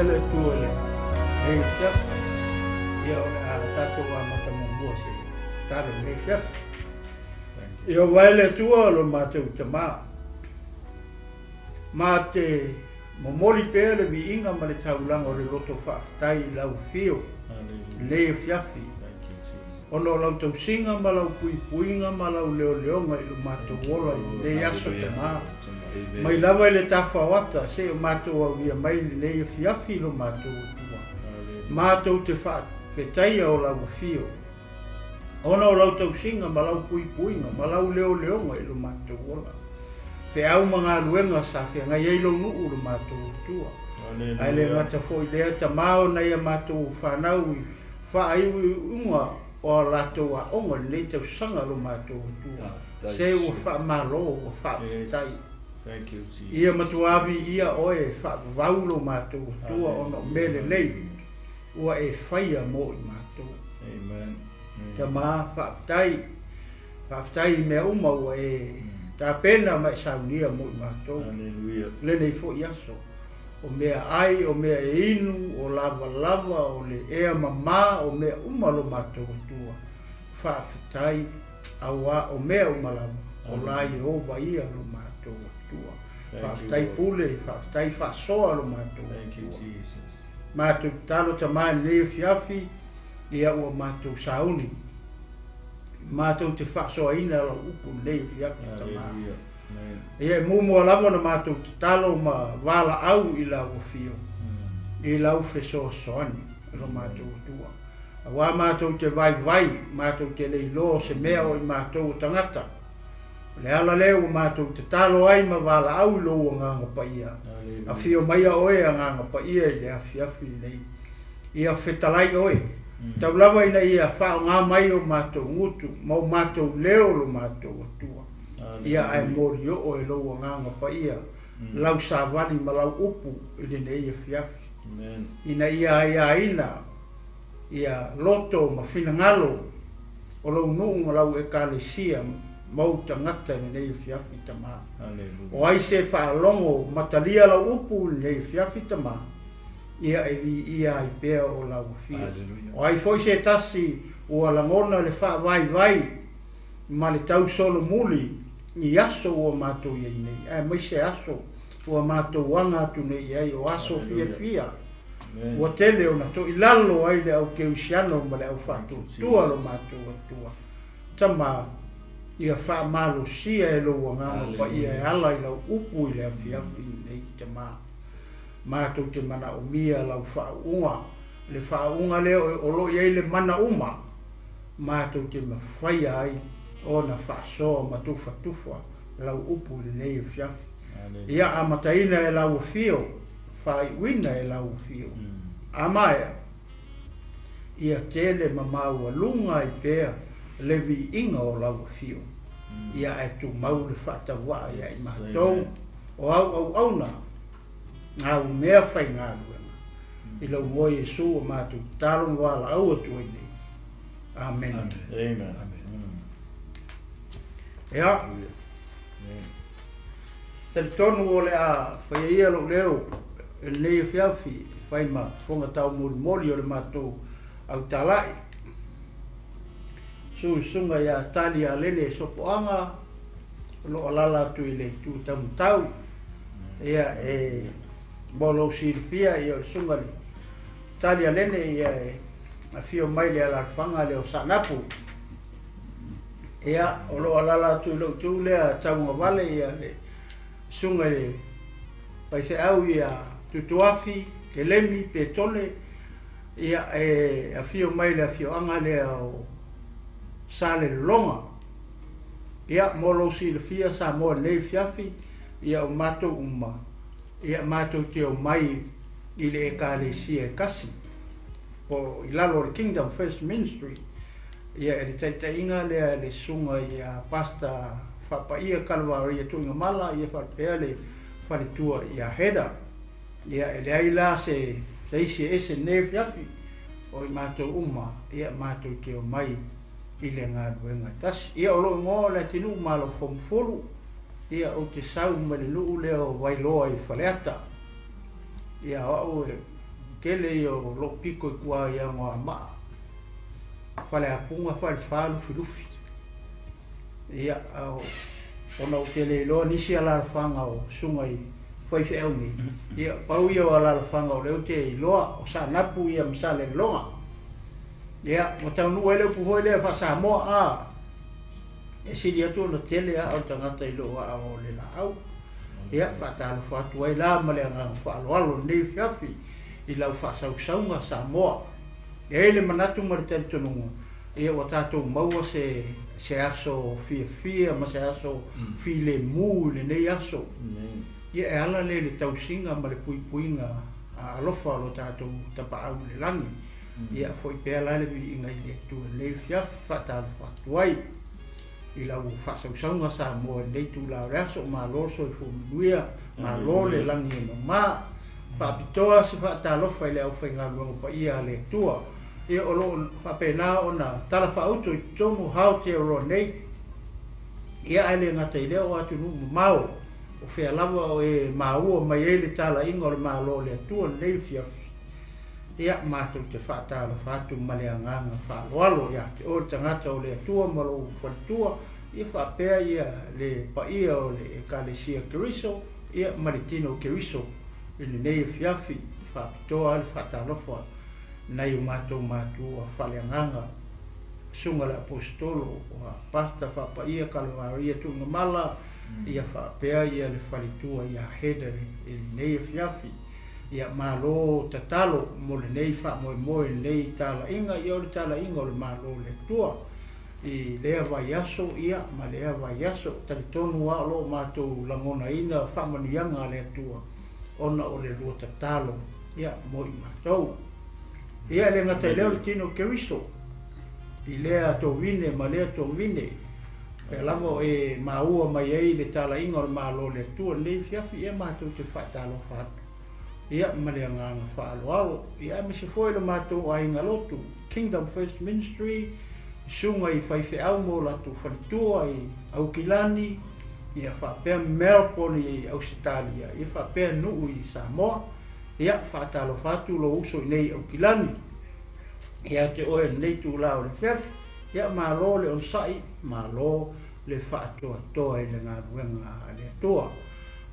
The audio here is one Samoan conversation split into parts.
Viia le Atua i lenei afiafi. Ia, o le a tatou amata muamua se tatalo i lenei afiafi. Ieova e le Atua lo matou Tama, ma te momoli pea le viiga ma le taulaga o le loto faafetai i lau afio i lenei afiafi, ona o lau tausiga ma lau puipuiga ma lau leoleoga i lo matou ola i lenei aso Tama. Mai lava i le tafaoata seia o matou aulia mai i lenei afiafi i lo matou Atua. Matou te faafetaia o lau afio, ona o lau tausiga ma lau puipuiga ma lau leoleoga i lo matou ola. Feau ma galuega sa feagai ai lou nuu lo matou Atua. Ae le gata foi lea Tama o nai a matou fanau i faaiuiuga o a latou aoga i lenei tausaga lo matou Atua. Se ua faamalo ua faafetai. Ia matua viia oe e faavavau lo matou Atua ona o mea lelei ua e faia mo i matou. Tama, faafetai. Faafetai i mea uma ua e tapena ma e saunia mo i matou. Lenei foi aso. O mea ai, o mea e inu, o lavalava, o le ea mamā, o mea uma lo matou Atua. Faafetai, auā o mea uma lava, o la Ieova ia lo matou Atua. Faafetai pule, faafetai faasoa lo matou Atua. Matou tatalo Tama i lenei afiafi, ia ua matou sauni. Matou te faasoaina lau upu i lenei afiafi Tama. Ia e muamua lava ona matou tatalo ma valaau i lau afio, i lau fesoasoani, lo matou Atua. Auā matou te vaivai, matou te le iloa o se mea o i matou o tagata. O le ala lea ua matou tatalo ai ma valaau i lou Agaga Paia. Afio maia oe, Agaga Paia, i le afiafi lenei. Ia fetalai oe, tau lava ina ia faaaoga mai o matou gutu ma o matou leo lo matou Atua. Ia ae molioo e lou Agaga Paia lau savali ma lau upu i lenei afiafi, ina ia aiaina ia loto ma finagalo o lou nuu ma lau Ekalesia ma ou tagata i lenei afiafi, Tama. O ai se faalogo matalia lau upu i lenei afiafi, Tama, ia e viia ai pea o lau afio. O ai foi se tasi ua lagona le faavaivai ma le tausolomuli i aso ua matou i ai nei, aemaise aso ua matou aga atu nei i ai, o aso fiafia ua tele ona toilalo ai le au kerisiano ma le au faatuatua lo matou Atua. Tama, ia faamalosia e lou Agaga Paia e ala i lau upu i le afiafi lenei, Tama. Matou te manaomia lau faauuga, le faauuga lea o lo o i ai le mana uma matou te mafaia ai ona faasoa ma tufatufa lau upu i lenei afiafi. Ia amataina e lau afio, faaiuina e lau afio. A maea, ia tele ma maualuga ai pea le viiga o lau afio. Ia ae tumau le faatauvaa ia i matou o au auauna, au mea faigaluega. I lou igoa Iesu ua matou tatalo ma valaau atu ai nei. Amene. Amen. Ia, talitonu o le a faia ia lou leo i lenei afiafi e fai ma fofoga taumolimoli o le matou autalai. Susuga ia Tali Alele Sopoaga, o lo o alaala atu i le itu taumatau. Ia, e mo lou silafia, ia o le susuga i le Tali Alele, ia e afio mai le alaalafaga lea o Saanapu. Ia, o lo o alaala atu i lou itu lea taugavale, ia le susuga i le faifeau ia Tutuafi, Kelemi, Petone, ia e afio mai le afioaga lea o Salelologa. Ia, mo lou silafia Samoa i lenei afiafi, ia o matou uma, ia matou te omai i le Ekalesia e tasi, po o i lalo o le Kingdom First Ministry, ia e le taitaiga lea e le susuga ia Pastor Faapaia Kalavaria Tuigamala, ia faapea le faletua ia Heda. Ia e leai la se isi e ese i lenei afiafi, o i matou uma, ia matou te omai i le galuega e tasi. Ia o lou igoa o Leatinuu Malofomufulu, ia ou te sau mai le nuu lea o Vailoa i Faleata. Ia o au e Tele ia o lou pito i tua i Anoamaa, Faleapuga, Falefa, Lufilufi. Ia, ona ou te le iloa nisi alaalafaga o susuga i faifeau nei, ia, pau ia o alaalafaga o lea ou te iloa, o Saanapu ia ma Salelologa. Ia, ua taunuu ai le upu foi lea faa-Samoa, a, e sili atu ona tele aa o le tagata i lou aa o le laau. Ia, faatalofa atu ai la ma le agaga faaaloalo i lenei afiafi i lau faasausauga Samoa. E i ai le manatu ma le talitonuga, ia ua tatou maua se se aso fiafia ma se aso filemu i lenei aso. Ia e ala lea i le tausiga ma le puipuiga alofa o lo tatou Tapaau i le lagi. Ia foi pea la le viiga i le Atua i lenei afiafi, faatalofa atu ai i lau faasausauga Samoa i lenei itula o le aso. Malo le soifua manuia, malo le lagi e mama. Faapitoa se faatalofa i le aufaigaluega paia a le Atua, ia o lo o faapena ona talafaauto i totonu o Aotearoa nei, ia ae le gata i lea o atunuu mamao, o fea lava o e maua mai ai le talaiga o le Malo o le Atua i lenei afiafi. Ia, matou te faatalofa atu ma le agaga faaaloalo ia te oe le tagata o le Atua ma lou faletua, ia faapea ia le paia o le Ekalesia Keriso, ia ma le tino o Keriso i lenei afiafi. Faapitoa le faatalofa nai o matou matua faaleagaga, Susuga le Aposetolo o Pastor Faapaia Kalavaria Tuigamala, ia faapea ia le faletua ia Heather i lenei afiafi. Ia malo tatalo mo lenei faamoemoe i lenei talaiga, ia o le talaiga o le Malo o le Atua i lea vaiaso, ia ma lea vaiaso. Talitonu lava o lo o matou lagonaina faamanuiaga a le Atua ona o le lua tatalo, ia mo i matou. Ia e le gata i lea o le tino o Keriso i lea tovine ma lea tovine, pea lava o e maua mai ai le talaiga o le Malo o le Atua i lenei afiafi, ia matou te faatalofa atu, ia ma le agaga faaaloalo. Ia aemaise foi le matou aiga lotu, Kingdom First Ministry, susuga i faifeau ma o latou faletua i Aukilani, ia faapea Melbourne i Ausetalia, ia faapea Nuu i Samoa. Ia faatalofa atu lou uso i nei Aukilani ia te oe i lenei itula o le afiafi. Ia malo le onosai, malo le faatoatoa i le galuega a le Atua.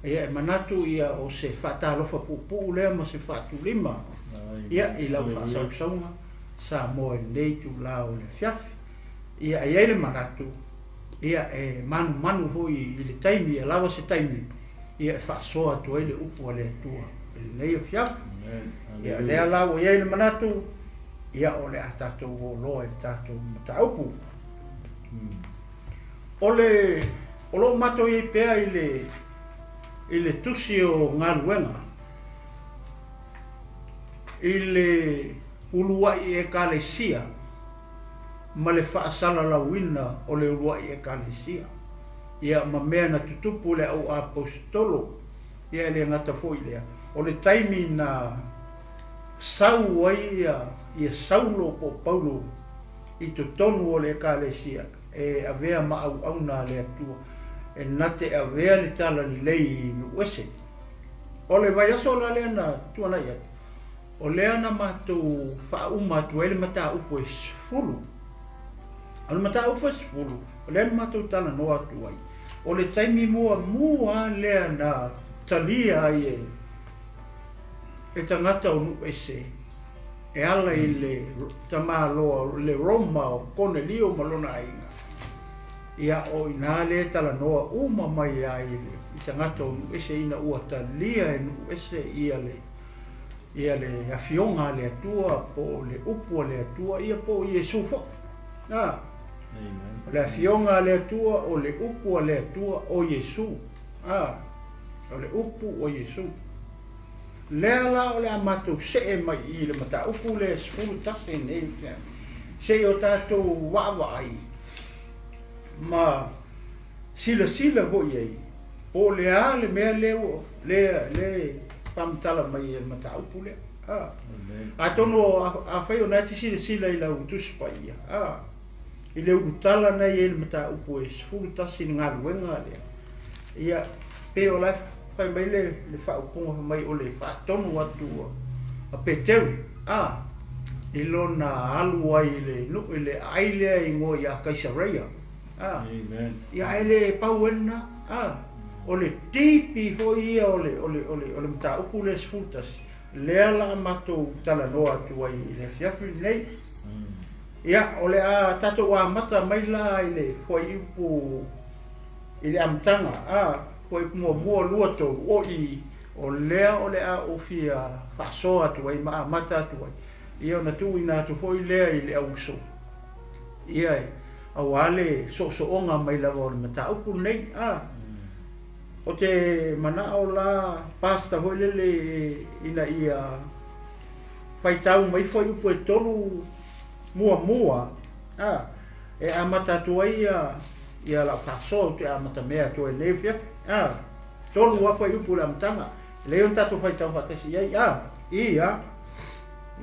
Ia e manatu ia o se faatalofa puupuu lea ma se faatulima ia i lau faasausauga Samoa i lenei itula o le afiafi. Ia e i ai le manatu ia e manumanu foi i le taimi, ia lava se taimi ia e faasoa atu ai le upu a le Atua i lenei afiafi. Ia lea la ua i ai le manatu, ia o le a tatou o loa i le tatou mataupu. O le o lo o matou i ai pea i le tusi o galuega i le uluai ekalesia ma le faasalalauina o le uluai ekalesia, ia ma mea na tutupu i le au aposetolo. Ia e le gata foi i lea, o le taimi na sau ai ia Saulo po o Paulo i totonu o le ekalesia e avea ma auauna a le Atua, e na te avea le talalelei i nuu ese. O le vaiaso la lea na tuanai atu, o lea na matou faauma atu ai le mataupu e 10. O le mataupu e 10, o lea na matou talanoa atu ai, o le taimi muamua lea na talia ai e tagata o nuu ese e ala i le tamaloa le Roma o Konelio ma lona aiga. Ia o ina lea talanoa uma mai ai i tagata o nuu ese ina ua talia e nuu ese ia le afioga a le Atua po o le upu a le Atua, ia po o Iesu foi. O le afioga a le Atua, o le upu a le Atua, o Iesu. O le upu o Iesu. Lea la o le a matou see mai i le mataupu lea 11 nei, se i o tatou vaavaai ma silasila foi ai po o le a le mea lea le faamatala mai e le mataupu lea. Atonu afai o na e te silasila i lau Tusi Paia, i le ulutala na i ai le mataupu e 11 le galuega lea, ia pe o la e fai mai le faaupuga fai mai o le faatonu atu a Peteru, a, i lona alu ai i le nuu i le aai lea e igoa ia Kaisareia. A, ia ae le pau ai lena, a, o le tipi foi ia o le, o le, o le, o le mataupu lea 11, lea la a matou talanoa atu ai i le afiafi lenei. Ia, o le a tatou amata mai la i le fuaiupu i le amataga, a, fuaiupu muamua, lua, tolu, o i, o lea o le a ou fia faasoa atu ai ma amata atu ai, ia ona tuuina atu foi lea i le auuso, ia, aua le soosooga mai lava o le mataupu lenei, a. O te manao la pastor foi lele ina ia faitau mai fuaiupu e tolu muamua, a, e amata atu ai ia, ia lau faasoa ou te amatamea atu ai lenei afiafi, a, tolu lava fuaiupu i le amataga, e lelei ona tatou faitau faatasi i ai, a, ia,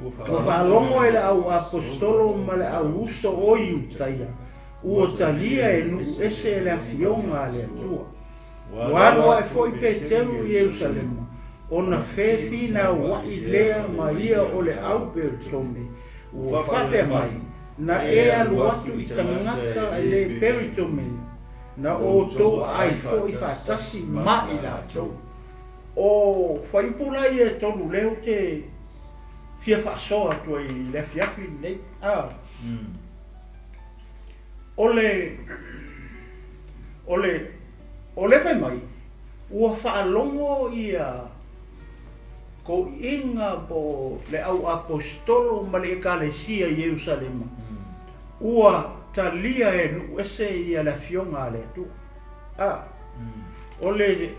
ua faalogo e le au aposetolo ma le au uso o Iutaia, ua talia e nuu ese le afioga a le Atua. Ua alu ae foi Peteru i Ierusalema, ona fefinauai lea ma ia o le au Peritome, ua faapea mai, na e alu atu i tagata e le Peritome, na outou aai foi faatasi ma i latou. O fuaiupu la ia e tolu lea ou te fia faasoa atu ai i le afiafi lenei. A, o le, o le, o le fai mai, ua faalogo ia toeaiina po le au aposetolo ma le ekalesia i Ierusalema, ua talia e nuu ese ia le afioga a le Atua. A, o le,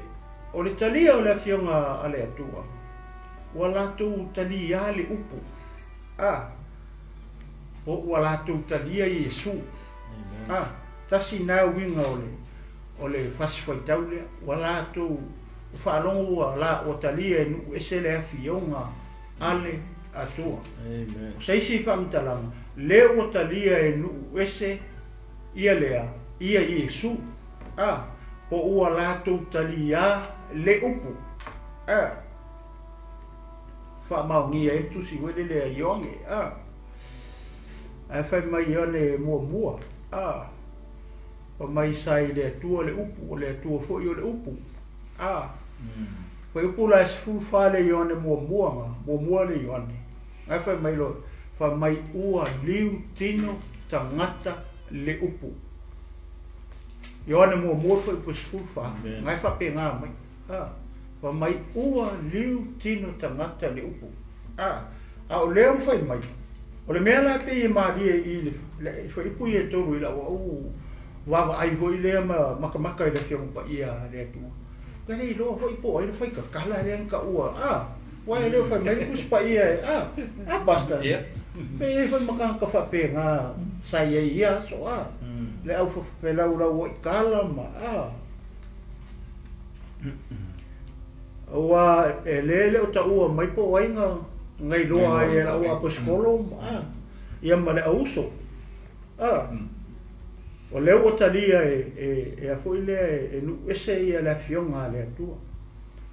o le talia o le afioga a le Atua, ua latou talia le upu. A, o ua latou talia Iesu. A, tasi na uiga o le, o le fasifuaitau lea, ua latou faalogo ua la ua talia e nuu ese le afioga a le Atua. O se isi faamatalaga, lea ua talia e nuu ese ia lea, ia Iesu. A, po ua latou talia le upu. A, faamaonia ai le tusi foi lele a Ioane. A, ae fai mai Ioane muamua. A, fai mai sa i le Atua le upu, o le Atua foi o le upu. A, fuaiupu la e 14 le Ioane muamua na, muamua le Ioane. Ae fai mai loa, fai mai ua liu tino tagata le upu. Ioane muamua fuaiupu e 14, na e faapena mai. A, fai mai ua liu tino tagata le upu. A, a o lea ua fai mai, o le mea la pei e malie i le fuaiupu ia e tolu i lau au vaavaai foi lea ma makamaka i le afioga paia a le Atua. Pe le iloa foi po o ai le faikakala lea na taua. A, uae e le o fai mai le Tusi Paia e, a, a pastor. Pe i ai foi ma tagata faapena sa i ai i ia aso, a, le au felaulau ma, a. Aua e le le o taua mai po o ai na nailoa ai e lau aposetolo ma, a, ia ma le auuso. A, o lea ua talia e, e, e a foi lea e, e nuu ese ia le afioga a le Atua.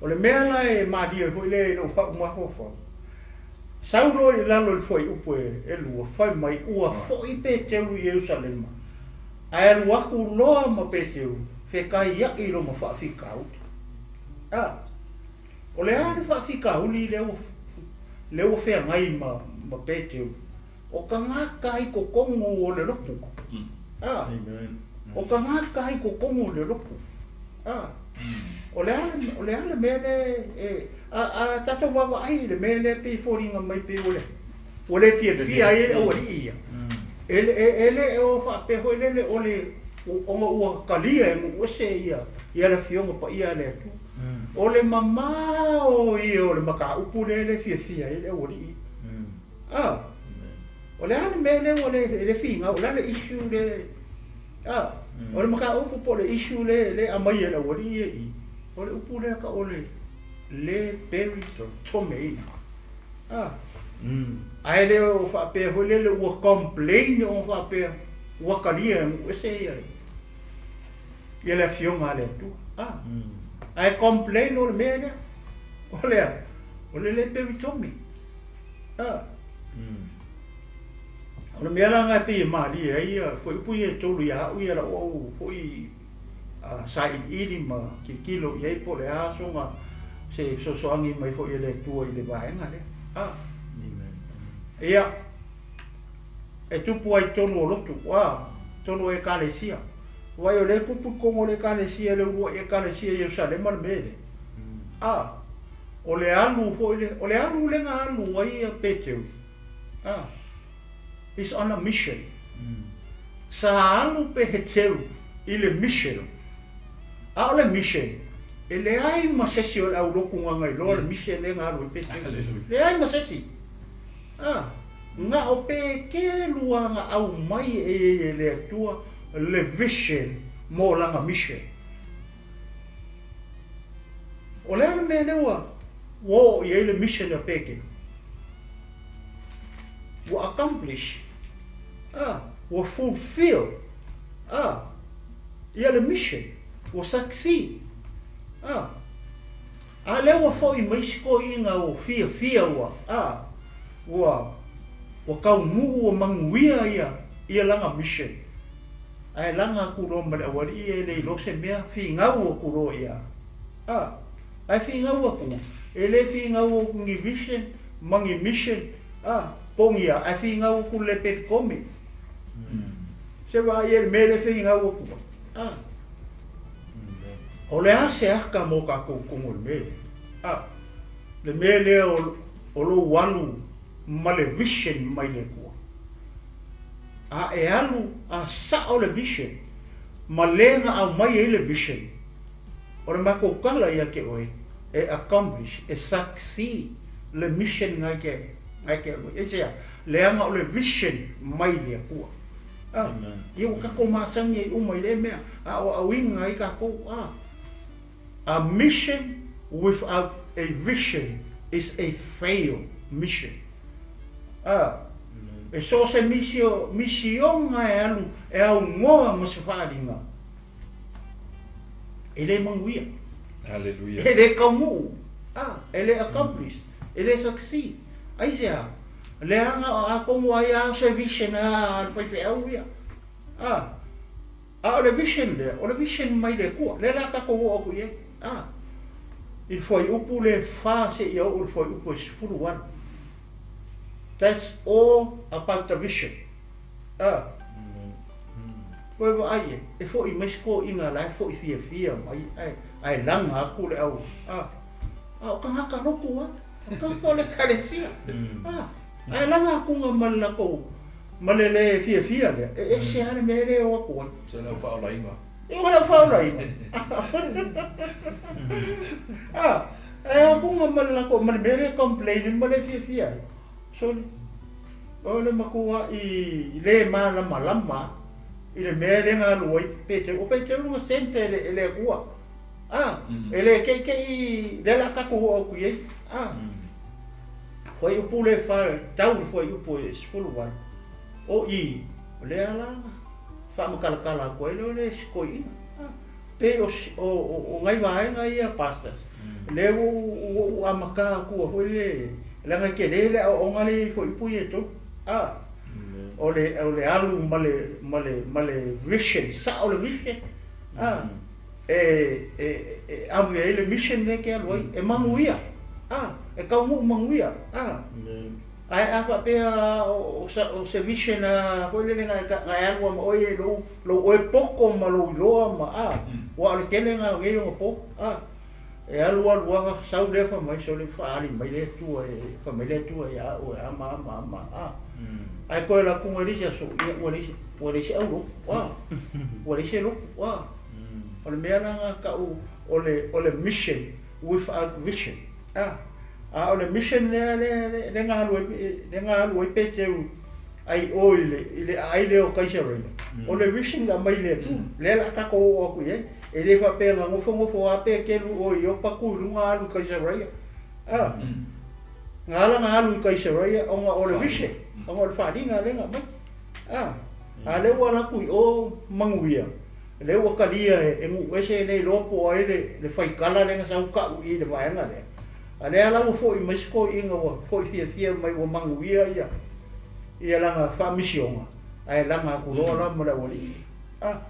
O le mea la e malie foi lea i lou au mafaufau, sau loa i lalo i le fuaiupu e, e lua, fai mai ua foi Peteru i Ierusalema, ae alu atu loa ma Peteru, fetaiai loma faafitauli. A, o le a le faafitauli lea ua, lea ua feagai ma, ma Peteru, o tagata i totonu o le lotu. A, o tagata i totonu o le lotu. A, o le a, o le a le mea lea e, a, a tatou vaavaai i le mea lea pei foliga mai pei ua le, ua le fiafia ai le aualii ia. E, e, e le o faapea foi lele o le, ona ua talia e nuu ese ia, ia le afioga paia a le Atua. O le mamao ia o le mataupu lea le fiafia ai le aualii. A, o le a le mea lea ua le, le finau, o le a le issue le, a, o le mataupu po o le issue le, le aumai e le aualii ia i, o le upu lea ka o le le peritomeina. A, ae le o faapea foi lele ua complain ona faapea ua talia e nuu ese ia le, ia le afioga a le Atua. A, ae complain o le mea lea, o le a, o le le peritome. O le mea la lena e pei e malie ai ia fuaiupu ia e tolu ia a'u ia la'u au fo'i sailiili ma tilotilo i ai po o le a soga se fesoasoani mai foi e le Atua i le vaega lea. Ia, e tupu ai totonu o lotu, totonu o ekalesia. Vaai o lea e tupu i totonu o le ekalesia, le uluai ekalesia i Ierusalema le mea lea. O le alu foi lea, o le alu lea na alu ai Peteru. Is on a mission. Sa alu Peteru i le mission. A o le mission, e leai ma se isi o le aulotu na iloa le mission lea na alu ai Peteru. Leai ma se isi. Na o Peteru na aumai e le Atua le vision mo lana mission. O le a le mea lea ua oo i ai le mission a Peteru? Ua accomplish. Ua fulfill. Ia le mission. Ua succeed. A lea ua fo'i mai si toeaina ua fiafia ua ua taunuu ua manuia ia lana mission. Ae laga atu loa ma le aualii e le iloa se mea finau atu loa ia. Ae finau atu, e le finau atu ni vision ma ni mission, po o ni a, ae finau atu le pelikome. Se vaai e le mea le finau atu. O le a se aka mo kākou totonu o le mea lea. Le mea lea o lou alu ma le vision mai le Atua. A e alu a sao le vision, ma le na aumai ai le vision, o le matou tala ia te oe, e accomplish, e succeed le mission ngai te alu ai. Aisea, leaga o le vision mai le Atua. Ia ua tatou masani ai uma i lea mea, a o auiga ai tatou. A mission without a vision is a failed mission. E so o se misioga e alu e augoa ma se faaaliga, e le manuia. Hallelujah. E le taunuu. E le accomplish. E le succeed. Aisea, leaga atonu ai a se vision a le faifeau ia. A o le vision lea, o le vision mai le Atua. Lea la tatou oo atu i ai. I le fuaiupu le 4 seia oo i le fuaiupu e 18. That's all about the vision. Koe vaai e fo'i mai si toeaina la e fo'i fiafia mai ae laga atu le au. A o tagata lotu o tagata o le ekalesia. Ae laga atuga ma le latou ma le le fiafia lea, e ese lava le mea e le o atu ai. Se lau faaolaina. E o lau faaolaina. Ae o atuga ma le latou ma le mea le complain ma le fiafia ai. Sorry. O le matuai le malamalama i le mea le na alu ai Peteru. O Peteru na sent e le Atua. E le keikei le la tatou oo atu i ai. Fuaiupu le 4, tau le fuaiupu e 18. O i, o lea la faamatalatala atu ai lea o le isi toeaina. Pei o nai vaega ia pastors. Lea ua ou amata atua foi le leaga e tele le aoaoga lea i fuaiupu ia e tolu. O le alu ma le vision, sao le vision. E ave ai le mission lea ke alu ai, e manuia. E taunuu manuia. Ae a faapea o se vision a foi lele na e alu ma oe e lou oe poto ma lou iloa ma ua o le tele na o nei ona po. E alu alu aha sau lea fa mai sau le faali mai le Atua e fa mai le Atua ia oe ama ama ama. Ae koe la kunga lisi aso ia ua lisi au lotu. Ua lisi lotu. O le mea la na kau o le mission without vision. A o le mission lea le na alu ai Peteru ai o i le aai lea o Kaisareia. O le vision na mai le Atua. Lea la tatou oo atu i ai. E le faapea na nofonofo a Peteru o i Iopa ku i luga alu i Kaisareia. Na ala na alu i Kaisareia ona o le vision, ona o le faaaliga lea na aumai. A lea ua alu atu i o manuia. Lea ua talia e nuu ese le iloa po o ai le faikala lea na sau tau i le vaega lea. A lea la ua fo'i mai si toeaina ua fo'i fiafia mai ua manuia ia ia lana faamisioga ae laga atu loa la ma le aualii. A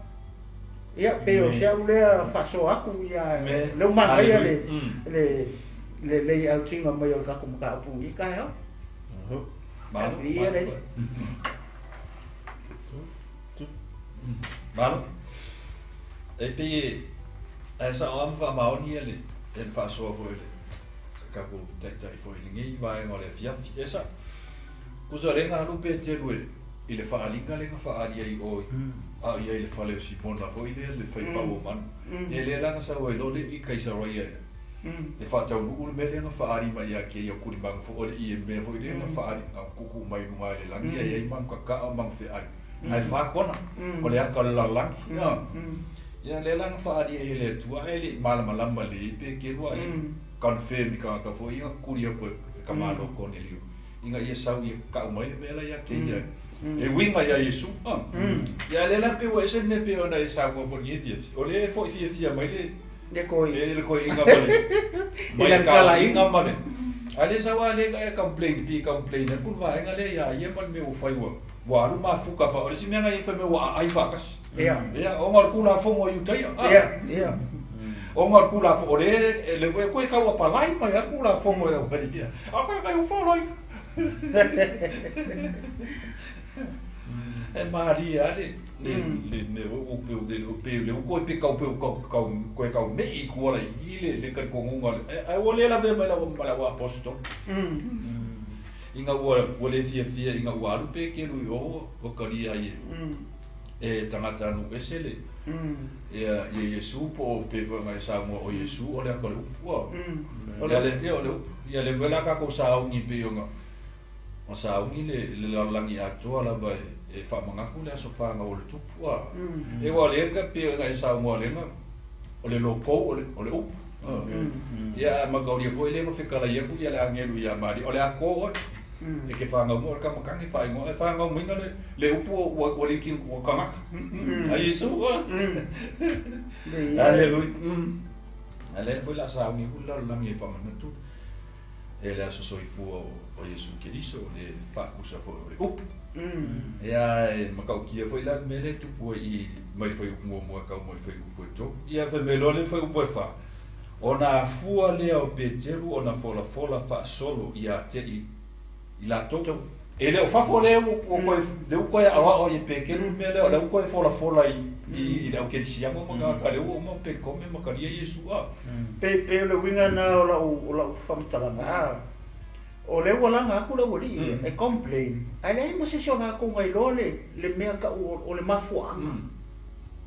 ia pei o si au lea faasoa atu ia lea ua manaia le le le layout-iga mai o le tatou mataupu i lenei taeao. Viia le Alii. Malo. E pei e ae sao lava ma faamaoni ia le le faasoa foi le tatou taitai foi i lenei vaega o le afiafi. E sao. Tusa o lea na alu Peteru e i le faaaliga lea na faaali ai i o a o i ai i le fale o Simona foi lea le faipau o manu. Ia lea la na sau ai loa le i Kaisaroia e faataunuu le mea lea na faaali mai ia te ia o Kulimanu foi o le i mea foi lea na faaali na tuutuu mai luga i le lagi ia i ai manu kakaa o manu feai ae fakona o le aka o le lalolagi. Ia lea la na faaali ai e le Atua ae le i malamalama lelei Peteru a e confirm i tagata foi ia na tuli atu e ka Malo Konelio ina ia sau ia tau mai le mea la ia te ia e uiga ia Iesu. Ia lea la pei ua ese le mea pei ona e saunoa foi i lenei afiafi, o lea e foi fiafia mai le Le koi. Le koiina ma le mai le talaiga ma le a lea sau a lea e complain pi complain atu le vaega lea ia ia ma le mea ua fai ua ua alu mafuka fa o le isi mea na ia fai mai ua aai faatasi. Ia. Ia ona o le Tulafono a Iutaia. Ia, ia. Ona o le Tulafono o le le foi koe tau apalai mai a le Tulafono e aumai ia. A koe kai u following. E malie lava le le le mea foi ua pei o pei o lea ua toe pe kau pe kau kau toe kau me'i i tua laitiiti le le talitonuga ae ua le lavea mai lau ma lau aposetolo. Ina ua ua le fiafia ina ua alu Peteru i o ua talia ai e e tagata nuu ese le ia ia Iesu po o pei foi ona e saunoa o Iesu o le ata o le upu. Ia le ia o le upu. Ia lea foi la tatou sauni pei ona Ua sauni le lalolagi atoa lava e faamanatu le aso fanau o le Tupu. A e ua lea ka pei ona e saunoa lea na o le lokou o le upu. Ia a mataulia foi lea na fetalai atu ia le agelu ia Maria o le a to oe e ke fanau mai o le tama tane faaigoa e fanau mai na le upu ua liki ua tagata. A Iesu. Aleluia. A lea foi la sauni atu le lalolagi e faamanatu e le aso soifua o Iesu Keriso, o le faakusa foi o le upu. Ia e matautia foi la le mea lea e tupu ai i mai le fuaiupu muamua e tau mai le fuaiupu e tolu. Ia fai mai loa le fuaiupu e fa, ona afua lea o Peteru ona folafola faasolo ia te i latou. E le o fafo lea ua toe, lea ua toe aoao ai e Peteru le mea lea, o lea ua toe folafola i le aukerisiano ma tagata lea ua uma Penekome ma talia Iesu. A. Pei, pei o le uiga lena o lau, o lau faamatalaga, a, o lea ua laga atu le aualii e complain, ae leai ma se isi o latou na iloa le, le mea tau o le mafuaaga.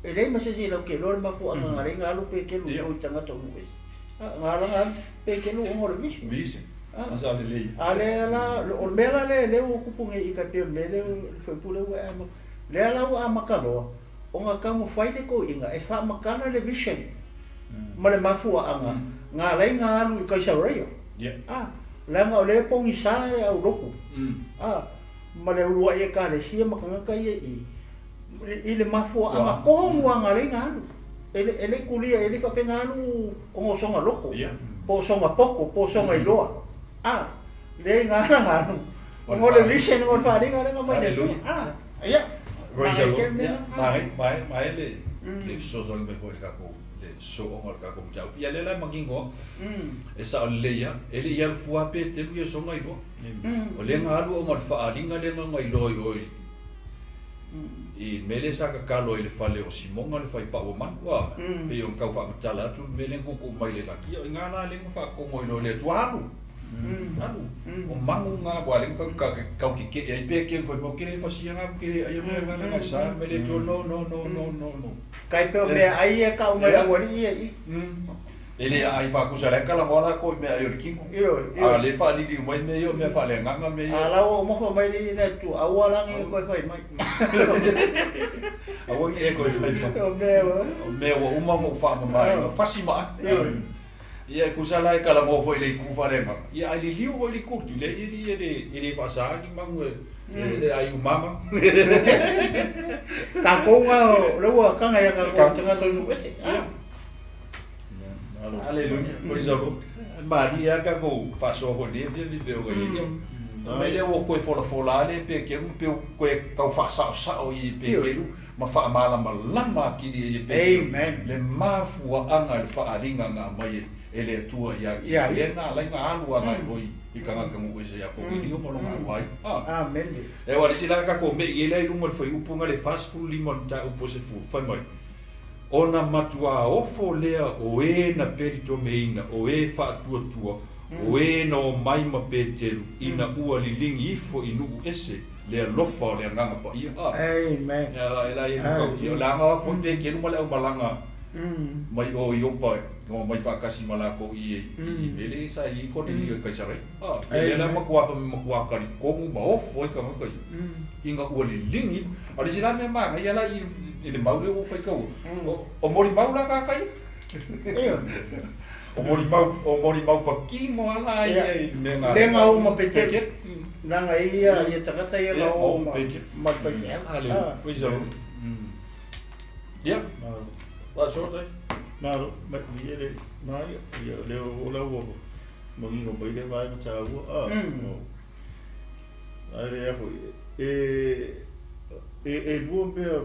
E leai ma se isi latou te iloa le mafuaaga na ala ai ona alu Peteru i o i tagata o nuu ese. A, na ala ona alu Peteru ona o le vision. Vision. A lelei. A lea la, o le mea la lea, lea ua tupu nei i tai pei o le mea lea, le fuaiupu lea ua e amata. Lea la ua amata loa ona taumafai le toeaina e faamatala le vision ma le mafuaaga na ala ai ona alu i Kaisareia. A, leaga o lea e pogisa le aulotu, a, ma le uluai ekalesia ma tagata ia i i le mafuaaga tonu lava na ala ai ona alu. E le e le i tulia, e le i faapea na alu ona o sona loto, po o sona poto, po o sona iloa. A, leai na ala na alu, ona o le vision, ona o le faaaliga lea na aumai e le Atua. A, ia, manaia tele mea na. Manaia, manaia, manaia le le fesoasoani mai foi i le tatou le sooga o le tatou mataupu. Ia lea la e manino lava, e sao lelei lava, e le i alu fua Peteru ia sona iloa. O lea na alu ona o le faaaliga lea na iloa i o i i le mea lea sa tatalo ai i le fale o Simona le faipau o manu, a pei ona tau faamatala atu le mea lea na tuutuu mai le laki, ia o i ina la lea na faatogo ai loa e le Atua, alu, alu, o manu na aua lea na tau tau tetee ai pe keu fai mai, ou te le fasia na, ou te le aia mea na leaga e sa mai le Atua, no, no, no, no, no, no. Tai pea o meaai ia e tau mai aualii ia i i. E le aai faakusa la e talanoa latou i meaai o le tino. Ioe, ioe. A o lea e faaliliu mai mea ia o mea faaleagaga mea ia. A la ua uma mai le le Atua, aua la ne i toe fai mai. Aua ne i e toe fai mai. O mea ua. O mea ua uma ona ou faamamaina, fasi ma ate. Ioe. Ia e tusa la e talanoa foi i le itu faaleagaga, ia ae liliu foi le itu le i e le e le faasaina ni manu e le ai umama. Tatou na o lea ua taga ia tatou tagata i nuu ese. Aleluia. Praise the Lord. Ma li a ka ko faasoa foi lea fiafi pe o ka ia. Me lea ua koe folafola ale Pekelu pe koe kau faasaosao i Pekelu ma faamalamalama akili e Pekelu. Amen. Le mafuaaga le faaaliga na aumai e le Atua ia Ia. lea na alai na alu agai loi i tagata nuu ese ia Konilio ma lona auai. Amen. E ua lisi la ka ko me i le luga le fai upu nga le 45 o le mataupu e 10 fai mai. Ona matua ofo lea o e na pelitomeina, o e faatuatua, o e na o mai ma Petelu, ina ua liligi ifo i nuu ese, le alofa o le agaga paia. Amen. Ia la e la e kau ia la nga fo Pekelu ma le au malaga mai o Iopa no mai whakasi ma lako i i mele sa i Konilio i Kaisarai. E le makua fa makua kari komu ma ofo i kanga kai. Inga ua liligi. A le sila mea manga ia la i le maule o whai kau. O mori mau la ka kai. O mori mau pakingo ala ia i me ngā. Lenga o ma Petelu. Nanga ia ia takata ia la o ma ma Petelu. Ale, pois é. Ia. Wa so dai. Malo, ma i le ma ia le o la ua manino mai le vai na tāua. A le afo e lua mea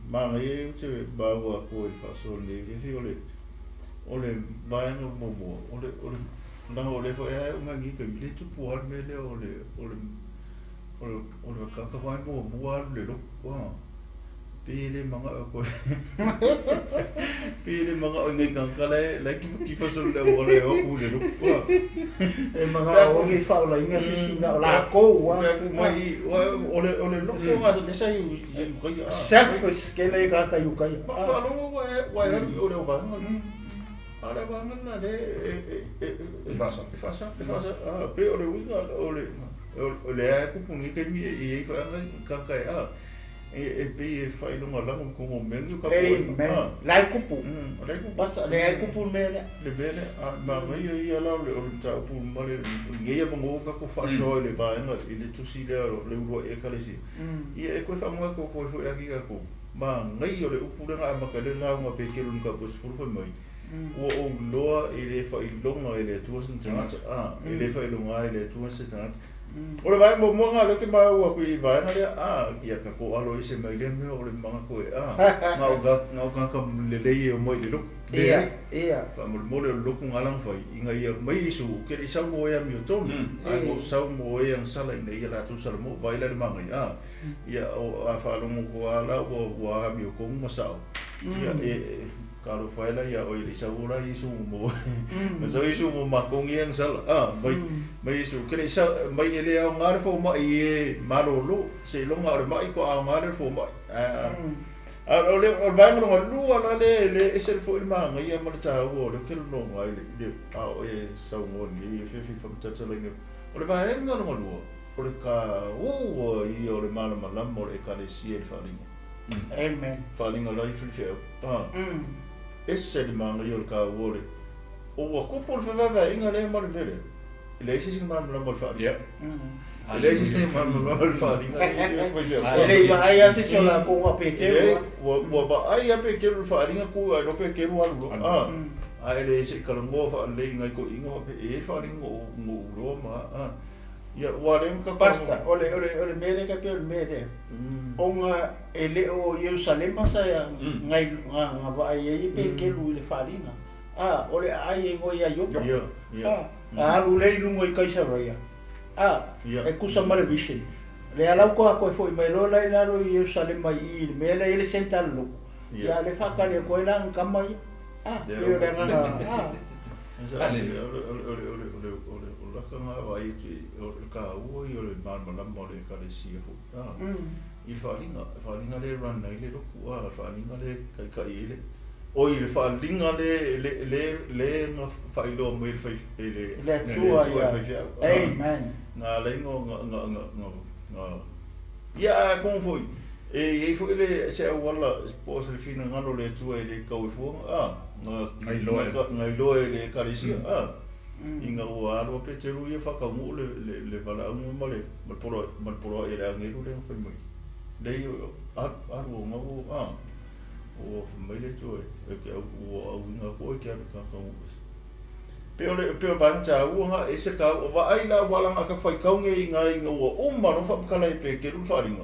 manga e te maua ko i whaso le fifi o le vaenga momoa o le langa o le fo e ai unga ngi ka le tupu al me le o le kaka whai mua mua alu le loko. Pele manga o koe. Pele manga o ngai kaka le ki whaso le o le o u le loko. E manga o ngi whaola inga sisi nga o la kou. Pea ku mai o le loko nga le sa i ukai. Selfish ke le kaka i ukai. Ma whalongo wai haru o le o vaenga. A le vaenga na le e whasa. E whasa, e whasa. Pe o le uinga o le ae kupu ngi kai mi e i whaanga kaka e a. E pe e whailonga lango kongo mengu ka poe. Amen. Lai kupu. Lai kupu. Basta le ai kupu me le. Le mele a ma ngai ia la le o ta upu male ngai ia mongo ka ko whasoa le vaenga i le tusi le le urua e kalesi. Ia e koe whamonga ko koe fo e aki ka ko. Ma ngai o le upu lenga a maka le launga pe kelu nka po sefulu fai mai. Ua o loa e le whailonga e le atua se tagata. E le whailonga e le atua se tagata. O le vae mo ngā leke mai ua kui vaenga lea, ia ka ko alo ese mai lea mea o le manga koe, ngā o kaka lelei e o mai le loko. Ia, ia. Wha mole o le loko ngā lang whai, inga ia mai isu, ke i sau mo ea mio tonu, ai mo sau mo ea ang sala ina ia lātou sala mo, vai la le manga ia, ia o a whalongo ko ala ua mio kongu masao. Ia e ka ro whaila ia o i sau ora isu mo. Ma sau isu mo makongi ang sala. Mai isu kere sa mai ele au ngare fo mai e malolo se longa o mai ko au ngare fo mai. A o le o vai ngo lua la le le ese fo il manga ia ma le taua o le ke longa le a o e sau ngo ni fe fe fa tata le o le vai ngo ngo lua o le ka o i o le malama lamo le ka le si e falinga. Amen. Falinga la i fe. Ese le manga i o le ka o le o ua kupu le whawawha inga le ma le vele. Le ese sing malama lamo le wharinga. Le ese sing malama lamo le wharinga. E le iwa ai ase se o la konga Petelu. Ua ba ai a Pekelu le wharinga ku ai lo Pekelu alu. A ele ese kalangoa wha le inga i ko inga pe e wharinga o ngo uroa ma. Ia ua le mga Basta, o le mele ka pe o le mele. Onga e le o Yerusalema sa ia ngai nga vaai e Pekelu i le wharinga. O le ai e ngoi a Iopa. A alu le lungo i Kaisaraia. E kusa ma le vision. Le alau koa koe foi mai lola i lalo i Yerusalema i le mele i le senta le loko. Ia le whakale koe la ngama ia. Le o le nganga. O laka ngā wai o le ka ua i o le malamalama o le ekalesia fo. I le whalinga le rana i le loku, le whalinga le kaikai i le. O i le whalinga le ngā whailoa mai le whai le Le atua ia. Amen. Ngā leingo ngā ia a kong foi. E i foi le se au wala po se le fina ngalo le atua i le kau e fuanga. Ngai loa e le ekalesia. Inga ua aloa Peteru ia whakaungu le walaungu ma le poloa e le angelu le whai mai. Le alu o ngau o mai le tue e ke au ua au inga koe ke alu kakaungu. Pe o le pe o vaega taua ga e se kau o vaai la ua laga ka faikauga i ga ina ua uma loa faamakala e Peteru le faaaliga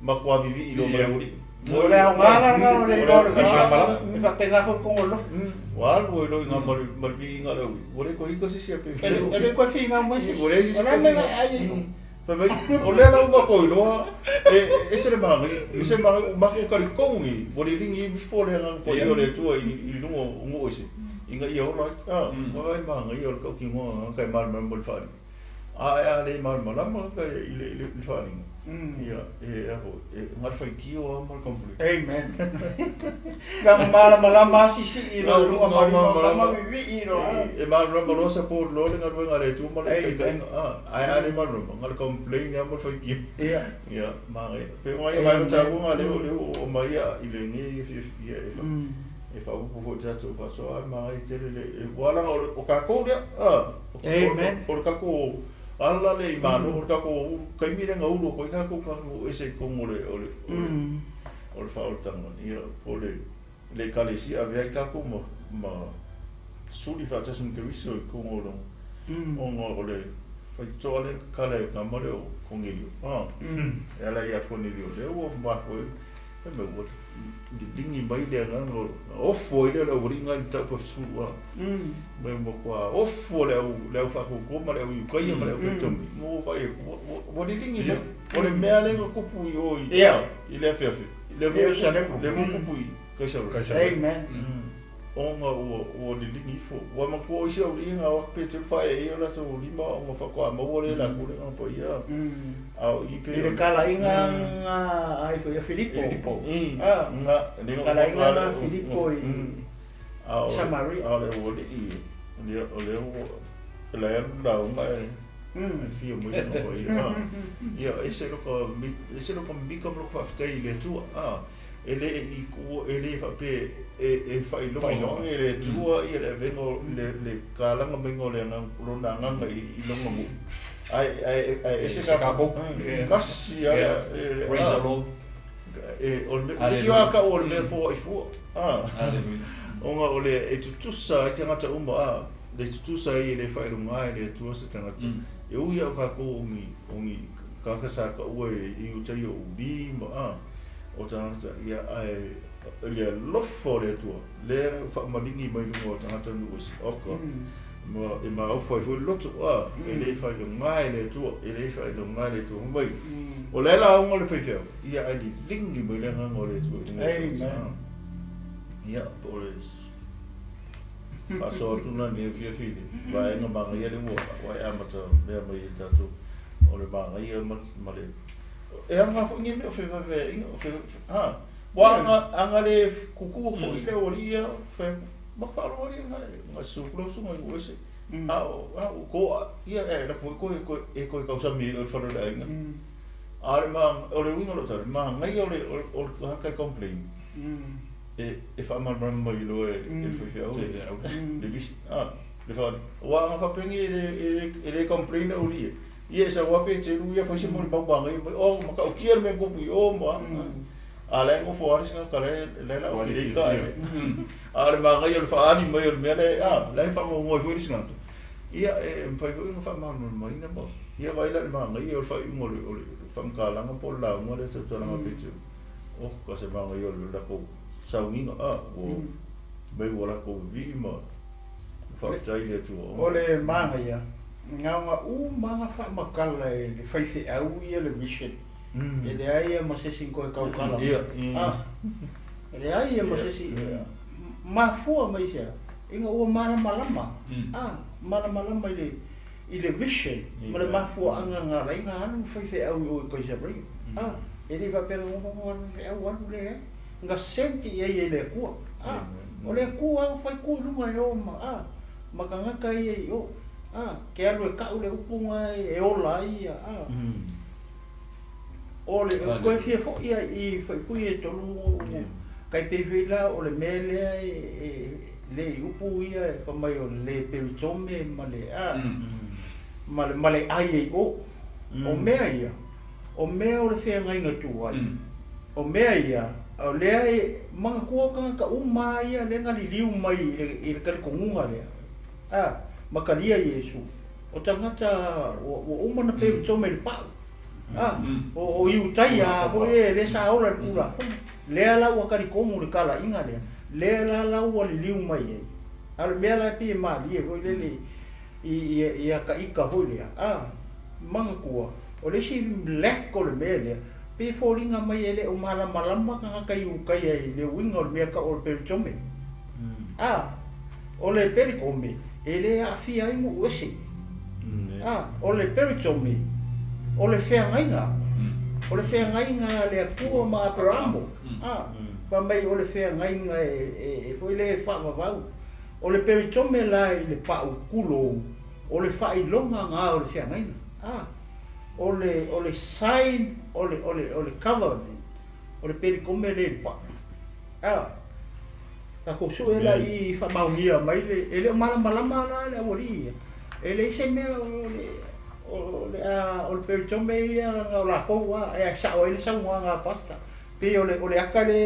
ma kua viivii loa ma le aualii. O le aoga la lena o le igoa o le va e faapena foi totonu o le lotu. Ua alu ai loa i ga ma le ma le viiga o le aualii, ua le toe ita se isi a Peteru. E le toe finau mai se isi. Ua leai se isi O le a toe le mea na finau. e ai ai? Fai mai, o lea la ua matou iloa, e ese le manaia, ese le manaia, ua matou talitonu nei, ua liligi ifo le Agaga Paia o le Atua i luga o nuu ese, ina ia ola ai. A, ua ai manaia o le tautinoga o le tagata e malamalama i le faaaliga. Ae a le malamalama le tagata i le faaaliga, ia, e a foi, e na o le faitio lava ma le complain. Amen. Leaga malamalama lava sisii loa i luga ma lima o tama vivii loa. E malamalama loa support loa le galuega a le Atua ma le taitaiga, ae a le malamalama, na o le complain lava ma le faitio. Ia, manaia. Pe o nai vaega taua na lea ua oo mai i lenei afiafi, ia e faaopoopo foi i le tatou faasoa, ae manaia tele le, aua leaga o tatou lea, o le tatou ala lea i Malo, o le tatou taimi lea na ulu atu ai tatou tatou ese i totonu o le o le o le faaolataga, ia po o le le Ekalesia avea ai tatou ma ma suli faatasi ma Keriso i totonu o lona ona o le faitotoa lea tatala e tama lea o Konelio. E ala ia Konelio lea ua mafua ai fai mai ua liligi mai le agaga o ofo ai lea o le aualii na i mataupu e fesulu mai matua ofo le au le au faatuatua ma le au Iutaia ma le au Penitome mo vaai atu ua liligi mai o le mea lea na tupu i o i le afeafe lea foi ua tupu i Kaisarea. Amen. Ona ua liligi ifo ua matua o isi aualii na o atu pe telu faaeaea o latou lima ona faatoa maua lea e latou le agaga paia a o i pe I le talaiga ai foi a Filipo. Talaiga na Filipo i Samaria. A o le aualii o lea ua la e alu lauga e fia mai le paia. Ia ese lota mika ma lota faafetai i le Atua. E le i tuua, e le faapea e faailoga e le Atua ia le avega o le kalaga maiga o le agaga, lona agaga i lona nuu. Ae ese tatou, tasi lava le Praise the Lord. O le leitioa a tau o le mea e foai fua. Ona o le e tutusa ai tagata uma, le tutusa ai e le faailoga e le Atua se tagata. E ui lava o tatou o ni tagata sa taua e Iutaia o Uri ma o tagata, ia ae le alofa o le Atua lea e faamaligi mai luga o tagata nuu ese. Oka ma e maofa ai foi le loto, e le faailoga e le Atua, e le faailoga e le Atua mai. O le lauga o le faifeau, ia ae liligi mai le agaga o le Atua i luga o tagata. Ia, po o le faasoa atu lena i lenei afiafi i le vaega manaia lea ua e amata mea mai ai tatou, o le manaia ma le e aoga foi nei mea o fevaevaeaiga o fe ua aga le kuku foi le aualii ia fai atu ma faalogo alii na susu atu lau susuga i nuu ese a o ko ia e lako foi koe e koe tausami ai oe i le fale o le aiga. A o le o le uiga o lau tala, manaia o le o le tagata e complain e faamalamalama mai loa e le faifeau le visi le faaali aua ana faapea e le complain le aualii e ia e sau lava pe telu ia fai se molimau manaia mai o matautia le mea na tupu i o ma a la e nofo lava le isi tagata la e lau i le ita a o le manaia o le faaali mai o le mea lea la e faanoanoa ai foi le isi tagata ia e mafai foi ona faamalamalamaina ma ia vaai la i le manaia o le faaiuga o le faamatalaga po o le lauga lea tautalaga pe telu o ka se manaia o le latou sauniga ua mai ua latou vivii ma faafetai i le Atua. O le manaia, na ona uma lava faamatala e le faifeau ia le vision. E leai lava ma se isi na toe tautala mai. E leai lava ma se isi. Mafua mai i se a? Ina ua malamalama, malamalama i le vision ma le mafuaaga na ala ai ona alu le faifeau i o i Kaisarea. E le faapea na nofo nofo lava le faifeau alu, leai. Na sent i ai e le Atua. O le Atua lava na fai tu i luga e o ma ma tagata ia i o. Ke alu e tau le upu na e ola ai ia. O le toe fia foi ia i faipui e tolu kai pei foi la o le mea lea e le i upu ia e fai mai o le peritome ma le ma le ai ai o. O mea ia, o mea o le feagaiga tuai. O mea ia, o lea e manatua tagata uma lava ia lea na liliu mai i le talitonuga lea. A makalia Iesu o tagata ua uma na peritome i le pa'u. A o Iutaia foi e lē sa ola i le Tulafono lea la ua talitonu le tala'iga lea lea la la ua liliu mai ai. A o le mea la e pei e malie foi lele i ia ta'ita foi lea a manatua o le isi lack o le mea lea pe foliga mai e lē o malamalama tagata Iutaia i le uiga o le mea ta'u o le peritome. A o le peritome e lē a'afia ai nu'u ese. A o le peritome o le feagaiga o le feagaiga a le Atua ma Aperamo. A fa mai o le feagaiga e foi lē fa'avavau. O le peritome la i le pa'u tulou o le fa'ailoga gā o le feagaiga. A o le sign o le covenant o le peritome lē le pa'u. A tatou su'e la i fa'amaonia mai le e lē o malamalama la le auali'i ia e leai se mea o le a o le peritome ia na o lakou a e sa'o ai le saunoaga a pasta pei o le ata le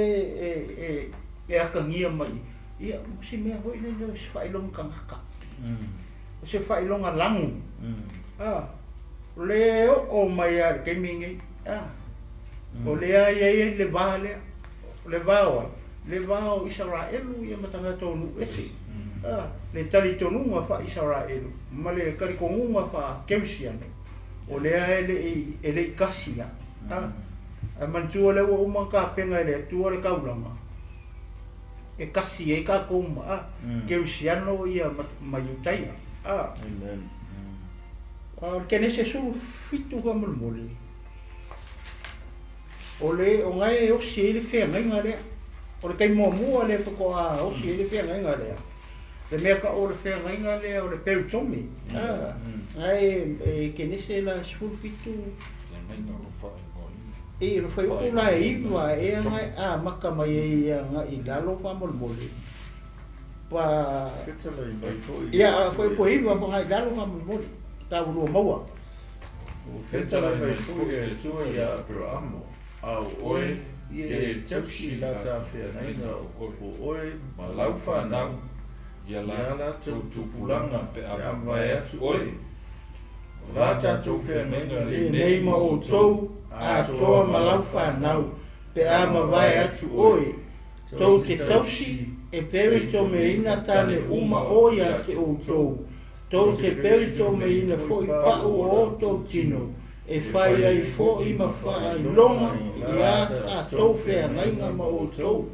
e atagia mai ia mo se mea foi lele o se fa'ailoga tagata o se fa'ailoga lagu a le o'o mai a le taimi nei a o lea ia ai le va lea o le va o ai le va o Isaraelu ia ma tagata o nu'u ese a le talitonuga fa-Isaraelu ma le talitonuga fa-Kerisiano o lea e le'i kasi a a manatua lea ua uma tapena e le Atua le taulaga e kasi ai tatou ma a Kerisiano ia ma Iutaia a. Amen. A o le Kenese 17 faamolemole o le o gae e osi ai le feagaiga lea o le taimi muamua lea faatoa osi ai le feagaiga lea le mea ta'u o le feagaiga lea o le peritome a gae e Kenese la 17 e le fuaiupu la e 9 e agai amata mai ai aga'i lalo faamolemole pa Fetalai mai foi. Ia fuaiupu e 9 faga'i lalo faamolemole taulua maua. Fetalai mai foi le Atua ia Aperamo, a o oe e tausi la ta feagaiga o oe ma lau fanau ia ia la latou tupulaga pe a mavae atu oe. O la tatou feagaiga Lenei ma outou atoa ma lau fanau pe a mavae atu oe tou te tausi e peritomeina tane uma o ia te outou tou te peritomeina fo'i pa'u o outou tino e fai ai fo'i ma fa'ailoga ia tatou feagaiga ma outou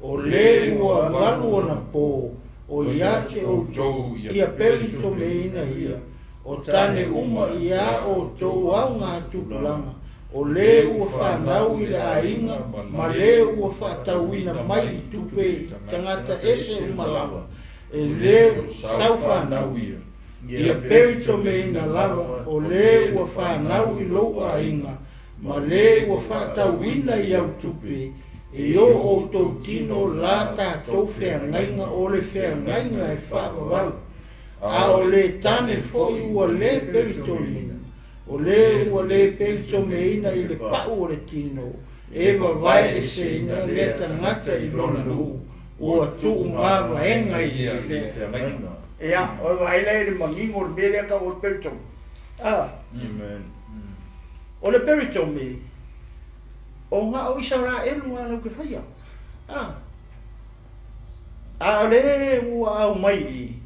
o lē ua 8 ona pō o ia te outou ia peritomeina ia o tane uma iā outou augātupulaga o lē ua fanau i le aiga ma lē ua fa'atauina mai i tupe tagata ese uma lava e lē taufanau ia ia peritomeina lava o lē ua fanau i lou aiga ma lē ua fa'atauina i au tupe e o outou tino la tatou feagaiga o le feagaiga e fa'avavau a o le tane fo'i ua lē peritomeina o lē ua lē peritomeina i le pa'u o le tino e vavae eseina lea tagata i lona nu'u ua tu'ugavaega i le feagaiga. Ia o vaai la i le manino o le mea lea ta'u o le peritome a. Amen. O le peritome o ga'o Isaraelu a lau ke faia a a o le ua au mai i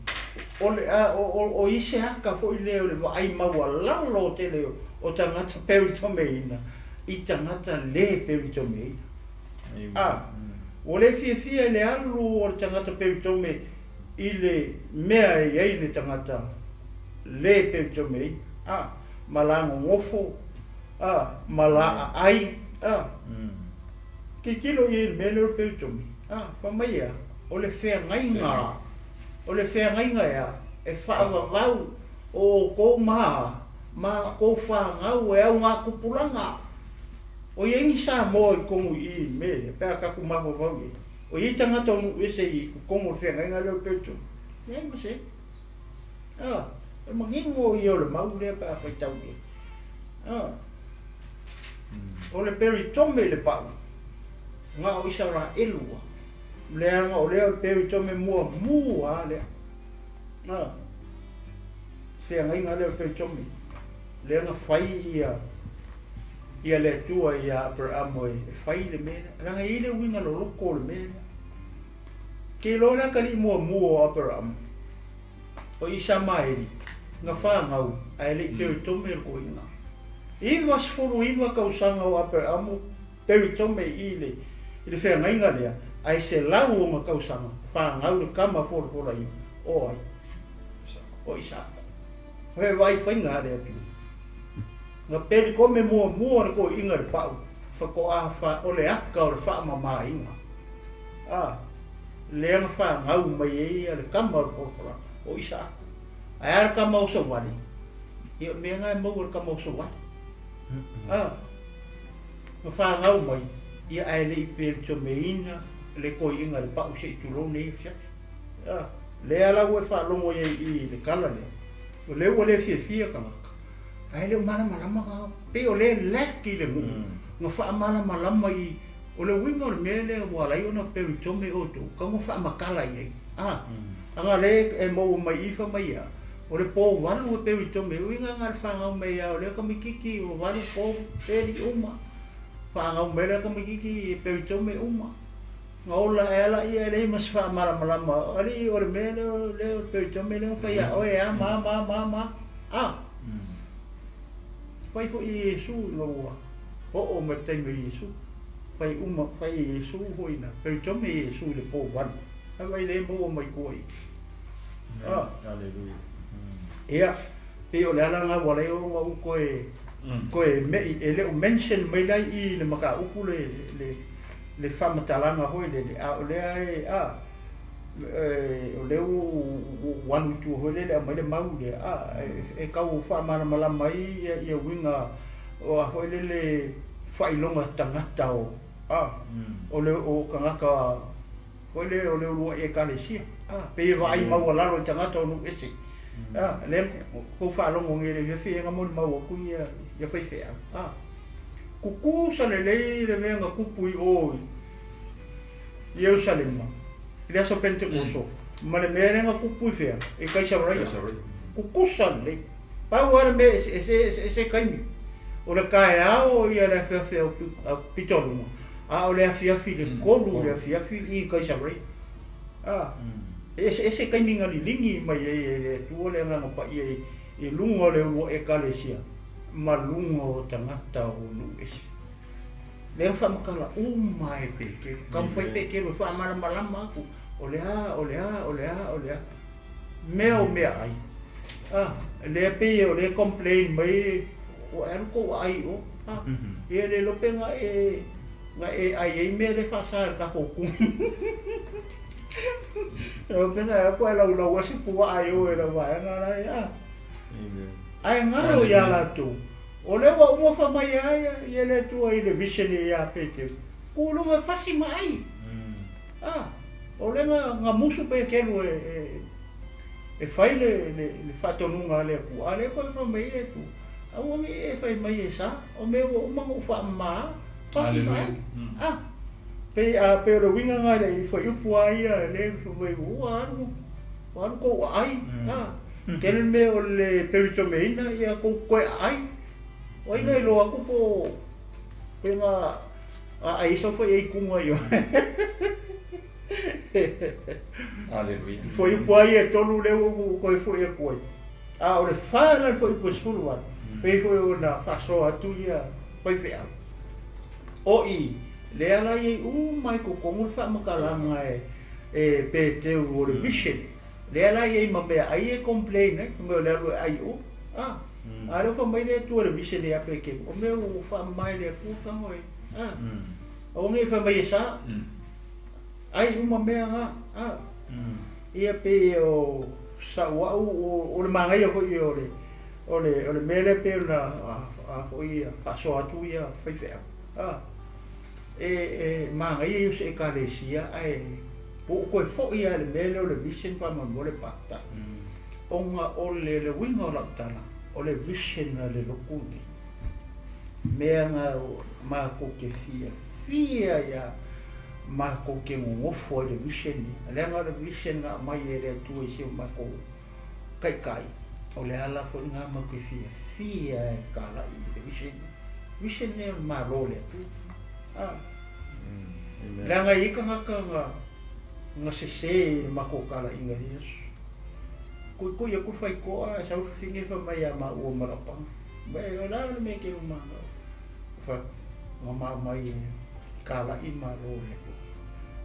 o le a o ise aka foi lea o le vaai maualalo tele o tagata peritomeina i tagata lē peritomeina. A ua lē fiafia i le alu o le tagata peritome i le mea e iai le tagata lē peritomeina a ma lagogofo a ma la aai a tilotilo i ai le mea lea o le peritome a fa mai ia o le feagaiga o le feagaiga ea e fa'avavau o outou ma ma kou fagau e augātupulaga o iai ni Samoa i tonu i i me lea pe a tatou mafaufau i ai o iai tagata o nu'u ese i totonu o le feagaiga lea o le peritome leai ma se a e manino ia o le mau lea pe a faitau i ai a o le peritome i le pa'u ga o Isaraelu a leaga o lea o le peritome muamua a lea a. Feagaiga lea o le peritome lea na fai ia ia le Atua ia Aperamo e fai le mea lea. Leaga e i ai le uiga loloto o le mea lea. Ke iloa le atalii muamua o Aperamo, o Isamaeli, na fanau ae le i peritome le toeaina. 99 tausaga o Aperamo peritome i le i le feagaiga lea, ae 100 ona tausaga fanau le tama folafolaina o ai? O Isaako. He vaai faiga a le Atua. Na peritome muamua le toeaina i le pau, faatoa fa o le ata o le faamamaina. A, lea na fanau mai ai ia le tama o le folafolaga, o Isaako. Ae a le tama oso vale? Ia o le mea lena e maua i le tama oso vale. A, na fanau mai, ia ae le i peritomeina le toeaina i le pau se i tulou nei afiafi. A, lea la ua e faalogo ai i i le tala lea, o lea ua le fiafia tagata, ae le o malamalama tagata. Pei o lea e lack i le nuu, na faamalamalama i, o le uiga o le mea lea ua ala ai ona peritome outou, tatau ona faamatala i ai. A, aga lea e maua mai i i fai mai a, o le po 8 e peritome, uiga na o le fanau mai lava o lea tamaititi ua 8 po peri uma, fanau mai lea tamaititi e peritome uma. Na ola ae ala ia e leai ma se faamalamalama, alii o le mea lea o le peritome lea na fai ia oe a ma ma ma ma. A, fai foi e Iesu ina ua oo mai le taimi o Iesu, fai uma, fai e Iesu foi na peritome Iesu i le po 8. Ae vaai lea e maua mai tua i. A, ia, pei o le ala lena ua ala ai ona ou toe toe me'i, e le o mention mai la i i le mataupu le le le faamatalaga foi lele, a o lea e, a, o lea ua ou alu i tua foi lele aumai le mau lea, a, e tau faamalamalama ai ia ia uiga o a foi lele faailoga tagata o, a, o le o tagata foi lele o le uluai ekalesia, a, pei e vaai maualalo i tagata o nuu ese. A, lea kou faalogo nei i le afiafi e na molimau atu ia ia faifeau, a, tutusa lelei le mea na tupu i o i Ierusalema i le aso Penetekoso ma le mea lea na tupu i fea? I Kaisaraia. Tutusa lelei. Pau lava le mea e eseese ese taimi. O le taeao ia le afiafi au pitoluga, a o le afiafi i le 3 i le afiafi i Kaisaraia. A, e eseese taimi na liligi mai ai e le Atua le Agaga Paia i luga o le uluai ekalesia ma luga o tagata o nuu ese. Lea na faamatala uma e Petelo. Taumafai Petelo e faamalamalama atu, o le a, o le a, o le a, o le a. Mea o meaai. A, lea pei o lea e complain mai, ua e alu tou aai i o. A, ia le iloa pe na e, na e ai ai mea lea e faasa e le tatou kumu. E pe na e alu atu ae laulau lava si puaa i o e lau vaega la e, a. Ae galo ia latou. O lea ua uma fai mai ai ia le Atua i le vision ia Petelo, ku luga fasi ma ai. A, o lea na, na musu Petelo e, e, e fai le, le, le faatonuga a le Atua, a lea koe fai mai le Atua, aua ne i e fai mai e sa, o mea ua uma ona ou faamama, fasi ma ai. A, pei, a, pei o le uiga na i le fuaiupu a ia, lea fai mai ua alu, ua alu kou aai, a. Tele le mea o le peritomeina ia kou toe aai. O ai na iloa atu po pe na aai ai sau fai ai kuga i o. Aleluia. Fuaiupu lava ia e 3 lea ua ou toe foi atu ai. A o le 4 la le fuaiupu e 18, pei foi ona faasoa atu ia faifeau. O i, lea la i ai uma i totonu le faamatalaga e Peteu o le vision. Lea la i ai ma mea ai e complain ai, fai mai o le alu e ai o. A, a lea ua fai mai le Atua i le vision ia Petelu, o mea ua faamama e le Atua tago e, a, aua ne i fai mai e sa, ai uma mea na, a. Ia pei o sau au, o le manaia foi o le, o le, o le mea lea pei ona a foi faasoa atu ia faifeau, a. E, e manaia ia o se ekalesia ae Ua ou toe foi lava i le mea lea o le vision faamolemole Pasta, ona o le le uiga o lau tala, o le vision a le lotu lenei, mea na matou te fiafia ai lava, matou te nonofo ai i le vision lea, leaga o le vision na aumai e le Atua i si o matou taitai. O le ala foʻi gā mau ke fiafia e kalaʻi i le vision. Vision lea o le Malo o le Atua. A. Leaga e i ai tagata na na sesē i le matou kalaʻiga i lenei aso. Koʻikoʻi atu le faitoa ae sau le fafine fai mai ia maua ma lau paga. Mai o le a le mea e te luma ana? Fai atu, na ma aumai e kalaʻi le Malo o le Atua.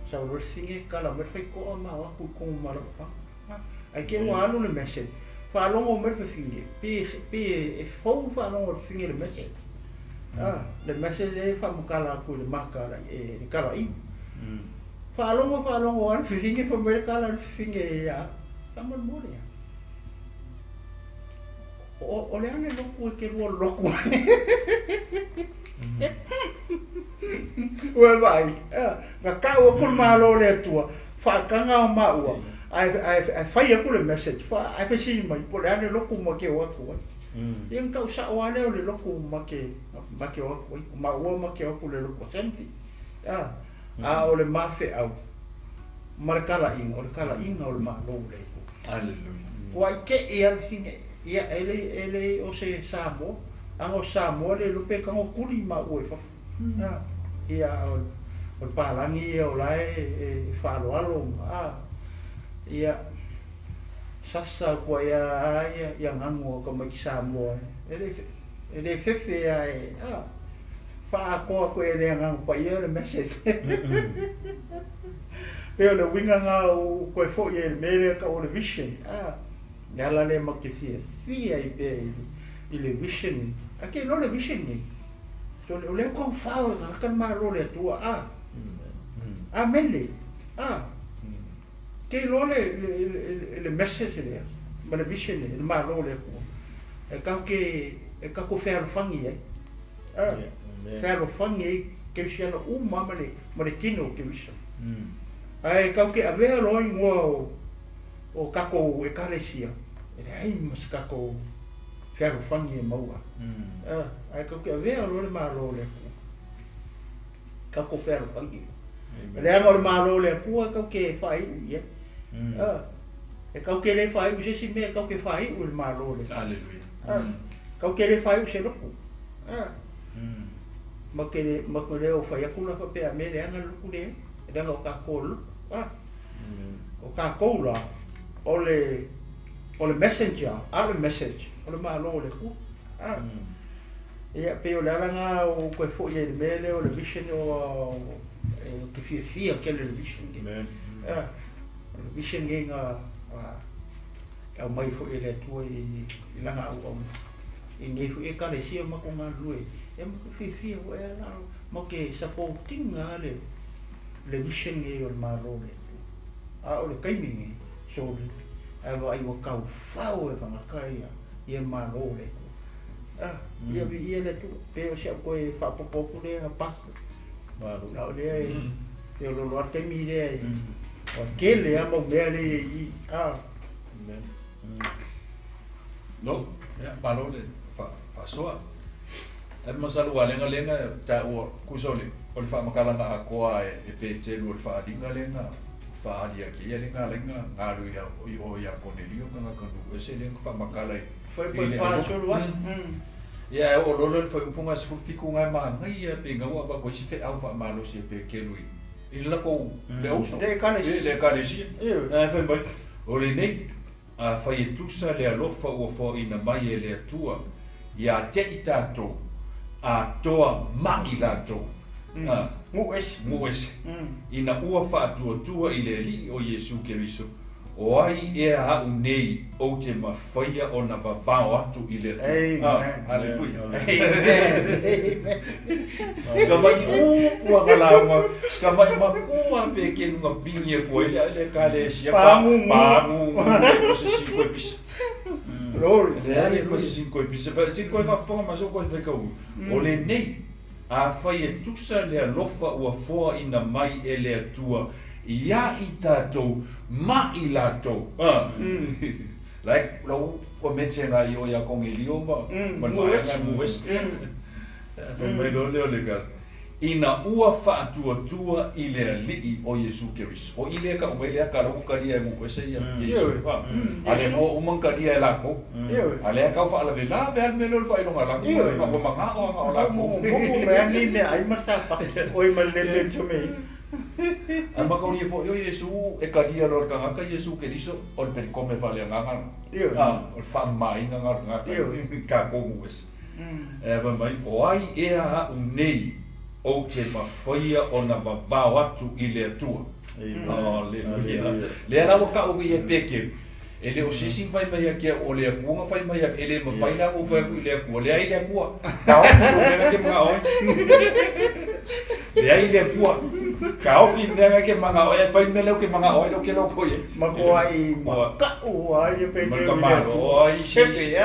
Sau loa le fafine kala mai le faitoa ma o atu i totonu ma lau paga. Ae te i ua alu le message, faalogo mai le fafine, pei e fou le faalogo a le fafine i le message. Le message lea e faamatala atu i le mata le talaiga. Faalogo faalogo lava le fafine fai mai le tala a le fafine ia au, faamolemole lava. O le a le lotu e te lua lotu ai? Ua e vaai, na tau atu le Malo o le Atua, faataga o maua, ae fai atu le message, ae fesili mai, po o le a le lotu ma te o atu ai. Ia na tau sao lava lea o le lotu ma te o atu ai. O maua ma te o atu i le lotu assembly. A o le mafeau ma le talaiga, o le talaiga o le Malo o le Atua. Hallelujah. Ua i te i alu fine, ia e le o se Samoa, ana o Samoa le iloa pe tago tuli maua i fafo. Ia o le palagi ia o la e faaaloalo ma ia sasa atu ai lava ia ganu o tamaiti Samoa e le fefe lava e faaatoa atu e le Agaga Paia le message. Pei o le uiga lena ua toe foi ai i le mea lea e tau o le vision. Le ala lea matou te fiafia ai pea i le vision. Ae te iloa le vision nei, o lea ua taufao e tagata le Malo o le Atua. Amene. Te iloa le message lea ma le vision lea, le Malo o le Atua, e tatou te e tatou fealofani ai. Fealofani ai kerisiano uma ma le tino o Keriso. Ae tatou te avea loa igoa o tatou ekalesia, e leai ma se tatou fealofani e maua. Ae tatou te avea loa le Malo o le Atua, tatou fealofani. Leaga o le Malo o le Atua e tatou te faaiu i ai. E tatou te le faaiu i se isi mea, e tatou te faaiu i le Malo o le Atua. Hallelujah. Tatou te le faaiu i se lotu. Ma te le o fai atu la faapea a mea leaga le lotu lea, leaga o tatou o le lotu. O tatou la, o le messenger, a o le message, o le Malo o le Atua. Ia, pei o le ala lena ua ou toe foi ai i le mea lea o le vision o te fiafia tele i le vision nei. O le vision nei na aumai foi e le Atua i lana auauna. I nei foi ekalesia matou galulue, e matou fiafia foi lava matou te support ina le vision nei o le Malo o le Atua. A o le taimi nei, sorry, ae vaai ua taufao e tagata ia le Malo o le Atua. Ia viia le Atua, pe o si au toe faaopoopo atu lea pastor. A o lea e pei o lolo lava le taimi lea e ua tele lava mau mea lea i i. No, ia, malo le faasoa. Ae masalo ua legalega taua tusa o le o le faamatalaga atoa e Petelu o le faaaliga lea na faaali ake ia lea na ala ai na galu i o ia Konelio tagata nuu ese lea na faamatala i Foi i le 48. Ia ae oo loa lea i le fuaiupu 17 na e manaia pe ina ua avatu ai se feau faamalosi e Petelu i le latou le auso Le ekalesia. Le ekalesia. Ae fai mai, o lenei, afai e tusa le alofa ua foaina mai e le Atua ia te i tatou, atoa ma i latou. Nuu ese. Nuu ese. Ina ua faatuatua i le Alii o Iesu Keriso, o ai ea a'u nei ou te mafaia ona vavao atu i le Atua. Amen. Haleluia. Amen. Sika mai upu a lauga, sika mai makua pe ke lunga bingi e kua ile le ekalesia Pagugu. Pagugu e se si koe pisa. Glory. Le ai e se si koe pisa. Fa si koe faafofoga ma so koe fai kau. O lenei, afai e tusa le alofa ua foaina mai e le Atua ia i tatou ma i latou. Like lau ua mete ngai o ia Konelio ma ma le Nuu ese. vaega nuu ese. Fai mai loa lea o le ka. Ina ua faatuatua i le Alii o Iesu Keriso. O i lea ka umai lea ka lau kalia e mu ese ia Iesu. A le mo uma kalia e lako. A lea kau whaalave la ve al mele wha ilonga lako. Ma ua manga o anga o lako. Mo me ani me ai masapa. Oi ma le pe me. A makauri e fo o Iesu e kalia lor kangaka Iesu Keriso o le perikome wha le nganga. O le wha mainga nga ngaka. Ka kongu ese. E va mai o ai ea a unei o te mawhaia o na vavao atu i le atua. Hallelujah. Le ara waka o i e peke. E le o sisi whai mai a kia o le akuanga whai mai a e le mawhai la o whai aku i le akua. Le ai le akua. Ka ofi o mea ke mga oi. Le ai le akua. Ka ofi mea ke mga oi. E whai mea leo ke mga oi leo ke leo koe. Ma koa i maka ua i e peke o le atua. O ai sisi.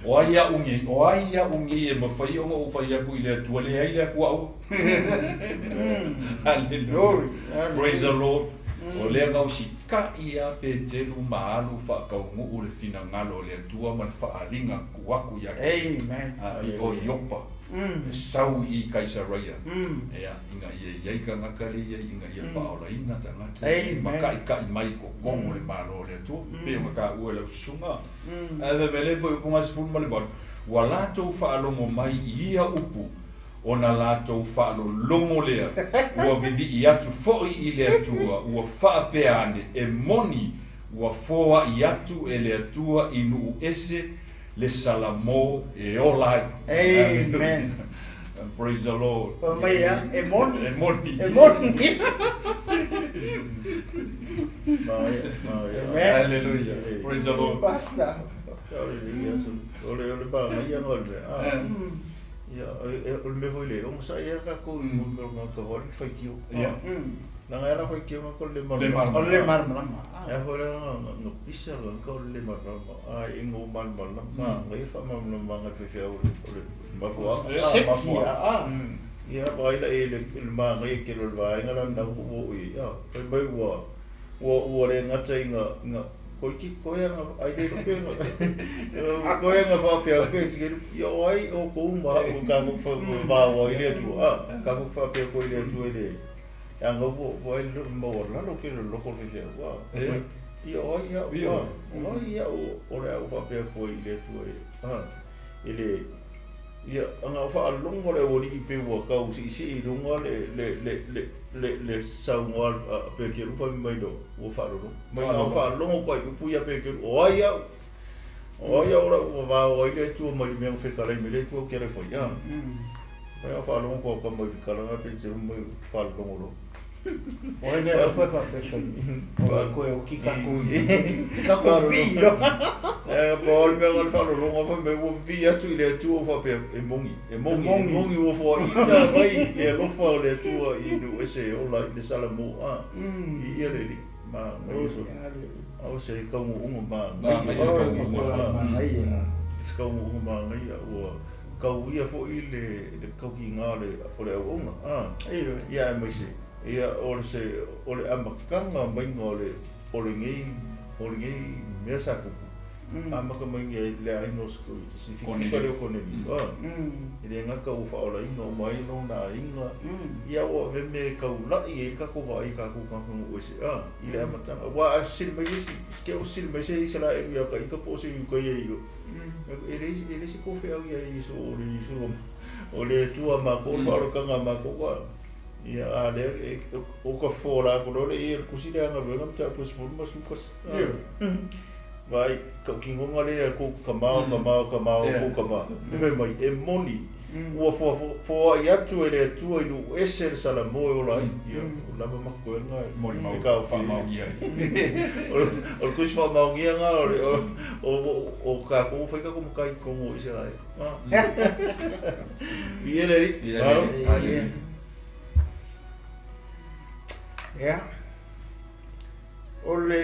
O ai ia ungi, o ai ia ungi e mawhai o ngau whai aku i le atua, le ai le akua au. Hallelujah. Praise the Lord. O lea ngau si ka ia pe telu maalu whaakaungu u le whina ngalo le atua ma le whaalinga kuaku ia. Amen. I o Iopa. E sau i Kaisaraia. Ea, inga ia iai ka ngakale ia, inga ia whaolaina tangata. Makai kai mai ko kongo le malo le atua. Pe o ngaka ua le usunga. A ve mele fo upunga sifulu ma le valu. Ua latou faalogo mai i ia upu, ona latou faalologo lea, ua vivi'i atu fo'i i le Atua, ua faapea ane, e moni, ua foa'i atu e le Atua i nuu ese, le Salamo e ola ai. Amen. Praise the Lord. E moni. E moni. E moni. Hallelujah. Praise the Lord. Basta. Ole ole ba mai ia ngol me. Ia o le me le o sa ia ka ko mo mo ka hol fai kio. Ia. Na nga era fai kio ko le mar. Le mar mar. Ya ho le no pisa lo ko le mar mar. Ai ingo mar mar ma ngai fa ma ma nga fe fe o le ma fo. Ma fo. Ia ba ila e le ma ngai ke lo va nga la na o i. Ya fai mai wa wa le ngata inga nga koi ki koe anga ai le pe koe anga fa pe pe ke yo ai o ko ma o ka mo fa ba o ile tu a ka mo fa pe ko ile tu ile anga vo vo ile mo la lo ke lo ko fe wa yo ai ya o ya o le o fa pe ko ile tu a ile ia anga fa longo le o li pe wa ka o si si longo le le le le le saunga pe ke lu fa mai do o fa lo mai na fa longo ko i puia pe ke o ai ya o ra o va o ile tu mai me fe kala me le tu ke le fo ya mai fa longo ko ka mai kala na pe se mai fa longo lo o ne o pa fa pe so o ko o ki ka ko ka ko pi lo e po me ngal fa longo fa me wo vi atu ile tu fa pe e mongi e mongi wo fo i na mai le lo fa le tu i no ese o la le salamo a i ia le ma no so o se ka mo ma ma ka mo ma ngai o ka ia fo i le ka ki nga le o le o nga a ia me se ia o se o le amakanga mai ngo le o le ngai me sa ku amaka mai ngai le ai no sku si fi ka le ko ne a ile nga ka u fa ola inga mai no na inga ia o ve me ka u la i ka ko vai ka ko ka ko o se a ile amatanga wa sil mai si ke o sil mai se se la e ia ka i ka po se ko ia i ele se ko fe au ia i so o le so o le tua ma ko fa ro ka nga ma ko wa ia a le o ka fo la ko le i ku si le nga ve nga ta pos fo ma su ko vai ka ki ngonga le ko ka ma ka ma ka ma ko ka ma e mai e moni ua fo fo ia tu ele tu i no ese salamo o la ia la ma ko nga moni ma ka fa ma ia o ko fa ma ia nga o o ka ko fa ka ko ka ko mo ese la ia le ia o le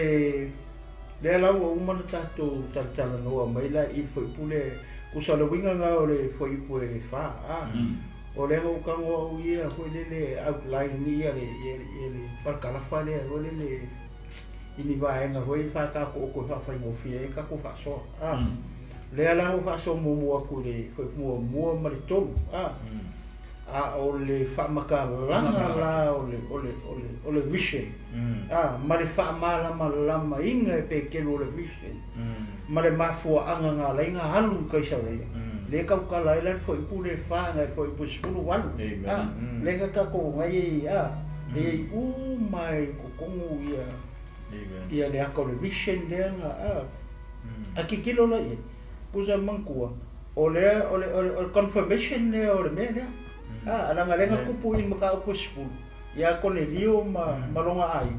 le lau o umana tātou talatala noa mai la i foi pule kusa le winga ngā o le foi pule wha a o le ngau kango au ia foi lele outline ni ia le le parkalafa le foi lele ini vaenga foi wha ka ko ko wha whai ngofia e ka ko wha soa a le ala o wha soa mumu aku le foi mua mua ma le tolu a A o le faamakalaga la o le vision. Ma le faamalamalamaina e Petelo o le vision. Ma le mafuaaga na ala ai ona alu i Kaisareia. Lea e tautala ai la le fuaiupu lea e 4 agai i le fuaiupu 18. Lea na tatou nai ai, e i ai uma i totonu ia le ata o le vision lea na a tilotilo la i ai. Tusa manatua, o le confirmation lea o le mea lea. Leaga lea na tupu i le mataupu e 10 ia Konelio ma lona aiga.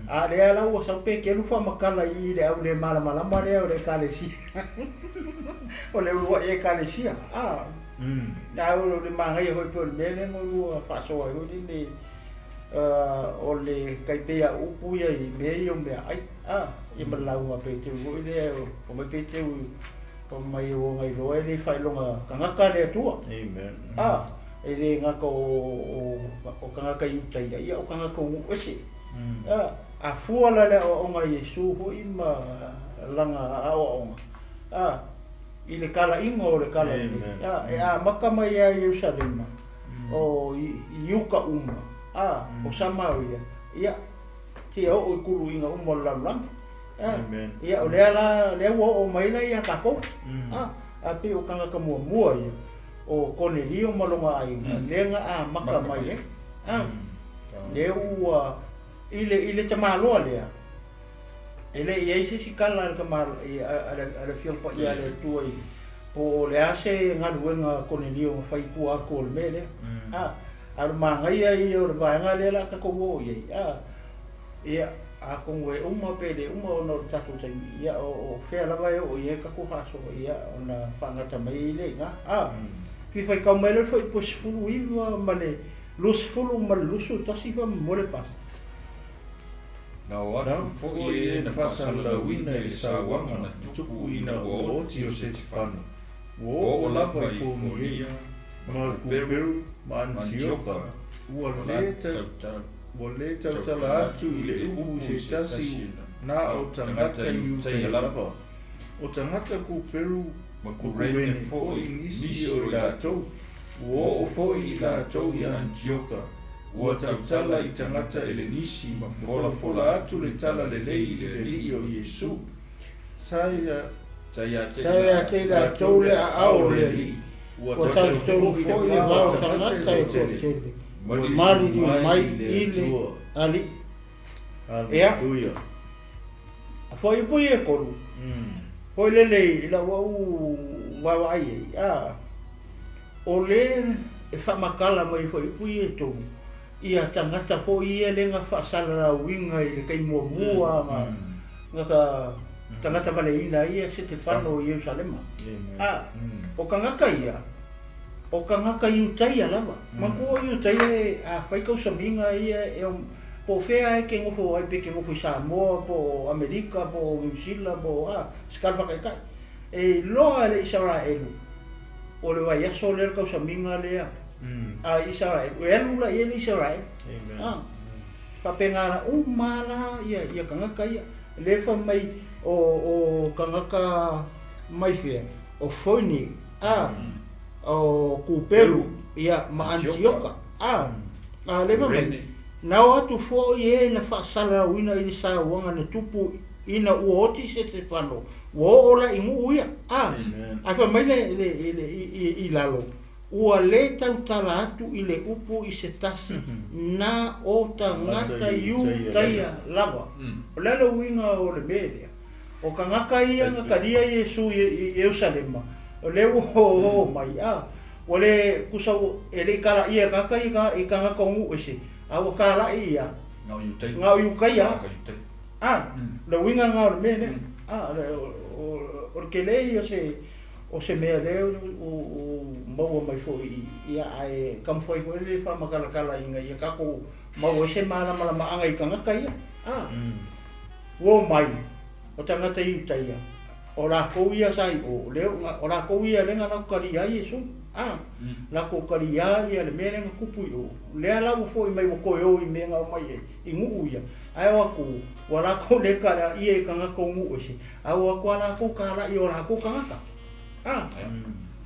A lea la ua sau Petelo faamatala i le au le malamalama lea o le ekalesia. O le uluai ekalesia. A o le manaia foi pe o le mea lea na lua faasoa ai foi lele o le taipei a upu ia i mea ia o mea ai. Ia ma le lauga a Petelo foi lea, o mai Petelo o mai o ngai loa e le faailoga tagata le Atua. Amen. E le gata o tagata i uta ia, ia o tagata o nuu ese. A fua la le aoaoga Iesu foi ma lana aoaoga. I le talaiga o le tala lelei. E amata mai ia Ierusalema, o i uta uma, o Samaria, ia, seia oo i tuluiga uma o le lalolagi. Ia o lea la, lea ua oo mai la ia tatou. A pei o tagata muamua ia, o Konelio ma lona aiga, lea na amata mai ai. Lea ua i le tamaloa lea, e le i ai se isi tala a le Afioga Paia a le Atua i po o le a se galuega a Konelio na fai i tua atu o le mea lea. A o le manaia ia o le vaega lea la tatou oo i ai. Ia, atonu e uma pe le uma ona o le tatou taimi, ia o fea lava e oo i ai tatou faasoa, ia ona faagata mai ai lea i ina. Fifaitau mai le fuaiupu 19 ma le 20 ma le 21 faamolemole pasi. Na o atu foi e na faasalalauina i le sauaga na tupu ina ua oti o Setefano. Ua oo lava i Fonia ma Kuperu ma Antioka. Ua le tautala atu i le upu se tasi na o tagata i Iutaia lava. O tagata Kuperu ma Kurene foi nisi o i latou. Ua oo foi i latou i Antioka. Ua tautala i tagata Elenisi ma folafola atu le tala lelei i le alii o Iesu. Sa ia te i latou le aao o le alii. Ua talitonu foi le va o tagata e toatele. Maliliu mai i le alii. Ia, fuaiupu ia e 3. Foi lele i lau au vaavaai ai. O le e faamakala mai fuaiupu ia e 3. Ia tagata foi ia le na faasalalauina i le taimi muamua na tagata valeina ia Setefano i Ierusalema. O tagata ia, o tagata Iutaia lava. Manatua o Iutaia a fai tausamiga ia e po o fea e ke nofo ai pe ke nofo i Samoa, po o Amerika, po o New Zealand, po o se tala faataitai. E iloa e le Isaraelu o le vaiaso lea le tausamiga lea a Isaraelu. E alu la i ai le Isaraelu. Faapena la uma la ia tagata ia. Le fai mai o tagata mai fea, o Foini, o Kuperu, ia ma Antioka. A le fai mai, na o atu foi e na faasalalauina i le sauaga na tupu ina ua oti Setefano, ua oo la i nuu ia. Ae fai mai le i lalo, ua le tautala atu i le upu i se tasi na o tagata Iutaia lava. O le a le uiga o le mea lea. O tagata ia na talia Iesu i Ierusalema, o lea ua oo mai. Ua le tusa e le i talaia e tagata ia i tagata o nuu ese, a ua talai ia na o Iutaia. Le uiga na o le mea lea. O le tele ia o se mea lea o maua mai foi ia ae taumafai foi le faamatalatalaina ia tatou maua ai se malamalamaaga i tagata ia. Ua omai o tagata Iutaia, o latou ia sa i o, o latou ia lea na latou talia ai Iesu. Latou talia ia le mea lea na tupu i o. Lea la ua foi mai ua toe o i mea na omai ai i nuu ia. Ae o atu, ua latou le talaia i tagata o nuu ese, a ua atu a latou talai o latou tagata.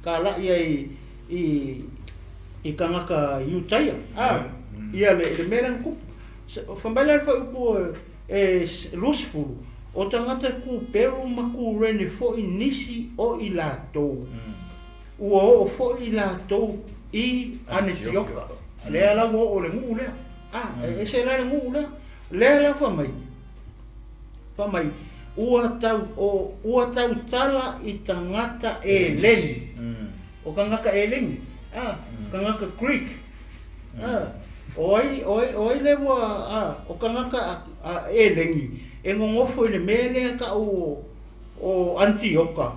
Talai ai i I tagata Iutaia a ia le mea lea na tupu. Fai mai la le fuaiupu e 20, O tagata Kuperu ma Kurene foi nisi o i latou, ua oo foi i latou i Anetioka. Lea la ua oo i le nuu lea. A, e ese la le nuu lea. Lea la fai mai, fai mai, ua tau, o, ua tautala i tagata Eleni. O tagata Eleni, a, tagata Greek. A, o ai, o ai, o ai lea ua, a, o tagata a, Eleni e nonofo i le mea lea ta'u o, o Antioka,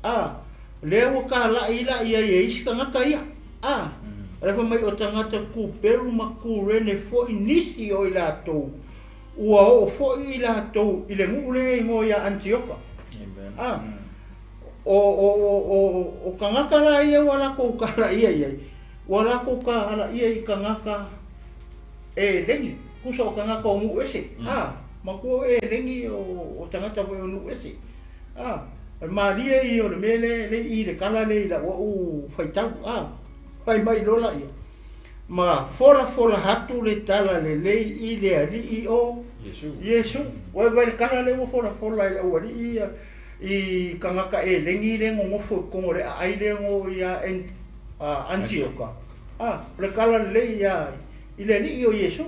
a, lea ua tala'i la'i ai e isi tagata ia, a, lea fai mai o tagata Kuperu ma Kurene foi nisi o i latou, ua oo foi i latou i le nuu lea e igoa ia Antioka. A, o tagata la ia ua latou talaia i ai, ua latou talaia i tagata Eleni, tusa o tagata o nuu ese, a, matua o Eleni o tagata foi o nuu ese. A, malie ia o le mea lea le i le kala le i lau au faitau, a, fai mai lola ia. Ma fola fola atu le tala lelei i le alii o Iesu. Iesu. Ua vai le kala le ua fola fola i le au alii ia i tagata Eleni le nonofo i totonu o le aai le go ia Antioka. A, o le kala lelei ia i le alii o Iesu.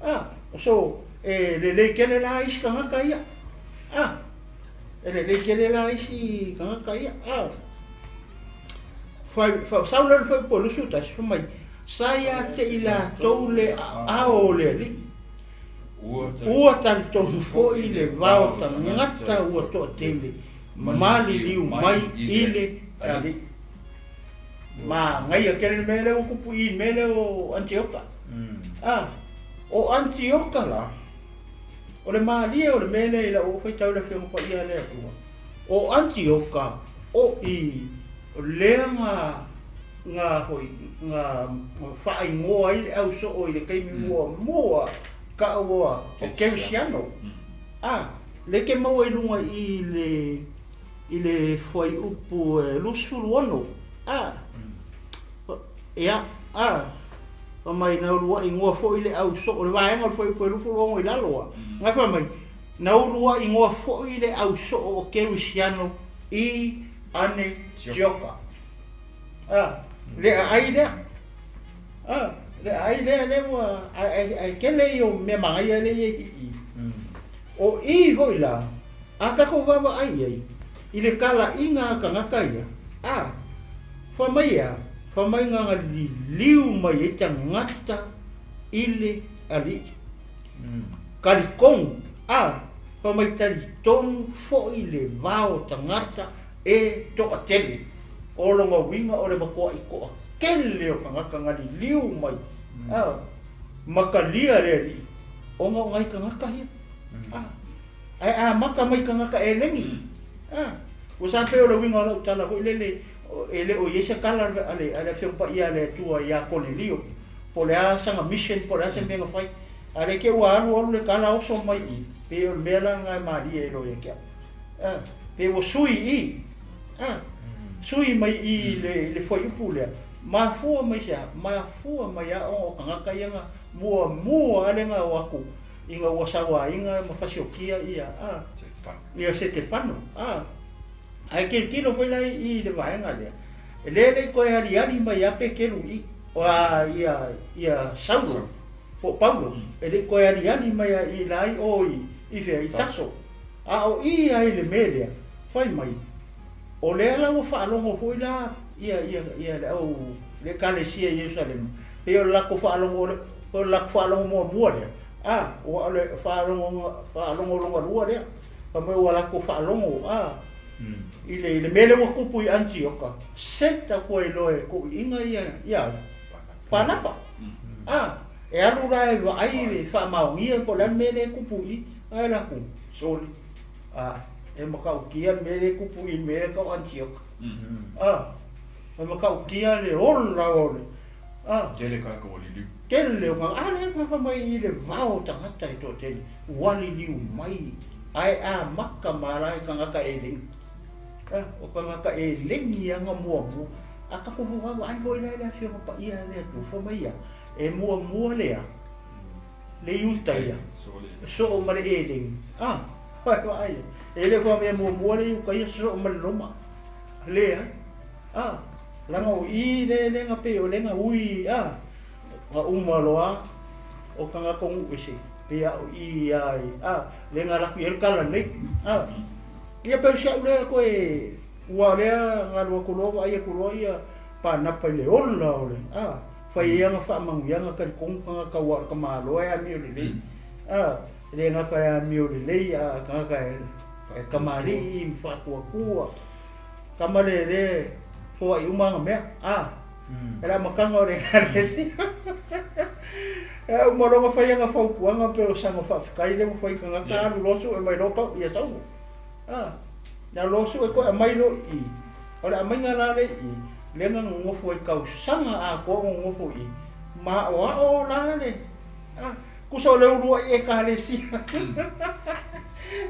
A, so e lelei tele la isi tagata ia. A, e lelei tele la isi tagata ia. A, fai sau le fai po lusu tasi fai mai sa ia te i latou le aao o le alii. Ua talitonu foi le vao tagata ua toatele maliliu mai i le alii. Ma ngaia tele le mea lea ua tupu i le mea lea o Antioka. A, o Antioka la, o le malie o le mea lea i lau faitau le Afioga Paia a le Atua. O Antioka o i lea nga foi nga faaigoa ai le ausoo i le taimi muamua ta'ua o Kerisiano. A, le ke maua i luga i le fuaiupu 26. A, ia, a, fai mai na ulua'i igoa foi le ausoo, le vaega o le fuaiupu e 26 i lalo a. Ngai fai mai, na ulua'i igoa foi le ausoo o Kerisiano i Anetioka. A, le aai lea. A, le aai lea lea ua ai tele i o mea magaia le i i. O i foi la, a tatou vaavaai ai i le talaiga a tagata ia. A, fai mai ia, fai mai na liliu mai ai tagata i le alii. Talitonu, a, fai mai talitonu foi le vao tagata e toatele. O lona uiga o le matua'i toatele o tagata na liliu mai. A, makalia le alii, ona o nai tagata ia. A, ae amata mai tagata Eleni. A, ua sa pei o le uiga o lau tala foi lele, e le o i ai se tala a le Afioga Paia a le Atua ia Konelio. Po o le a sana mission, po o le a se mea na fai. A le ke ua alu alu le tala oso mai i, pe o le mea la na e malie e loa ia ke au. A, pe ua sui i, a, sui mai i le fuaiupu lea. Mafua mai se a, mafua mai a o tagata ia na muamua ale na o atu ina ua sauaina ma fasiokia ia, a, ia Setefano. A, ae tilotilo foi la i le vaega lea. E le le koe aliali mai a Peteru i, o a ia, ia Saulo, po Paulo, e le koe aliali mai a i la i o i fea i Taso. A o i ai le mea lea, fai mai, o lea la ua faalogo foi la ia, ia, ia le au le ekalesia i Ierusalema. Pe o le latou faalogo, o le latou faalogo muamua lea. A, ua o le faalogo, faalogo longa lua lea. Fai mai ua latou faalogo, a, i le mea lea ua tupu i Antioka, seta koe loa e to'iiga ia, ia Panapa. A, e alu la e vaai le faamaonia po o le a le mea lea e tupu i, ae latou, soli. A, e matautia le mea lea e tupu i le mea lea tau Antioka. A, e matautia le ola o le, a, Tele tagata ua liliu. Tele o tagata, a lea fai mai i le vao tagata e toatele, ua liliu mai, ae amata ma la e tagata Eleni. A, o tagata Eleni ia na muamua. A tatou vaavaai foi la i le Afioga Paia a le Atua fai mai ia, e muamua lea le Iuta ia, soo ma le Edeni. A, vaavaai ia. E le fai mai e muamua le Iuta ia soo ma le Roma. Leai. A, leaga o i le le ga pei o le ga ui, a, ga uma loa o tagata o nuu ese, pei a o i ai, a, le ga alu atu i ai le tala lelei. A, ia pei o si au lea toe Ua lea na alu atu loa vaai atu loa ia Panapa i le ola o le a fai ai ana faamanuiaga talitonu tagata aua o le tamaloa e amio lelei a e le gata e amio lelei a tagata e tamalii ma faatuatua tama le le foai uma ana mea a e le amataga o le ekalesia e uma loa ona fai ana fautuaga pei o sana faafetai lea ua fai i tagata alu loa sue mai loa pau ia sau a Na loa sue koe aumai loa i i. O le aumaiga la lea i i, lea na nonofo ai tausaga atoa o nonofo i i, ma aoao la le, a, tusa o le uluai Ekalesia.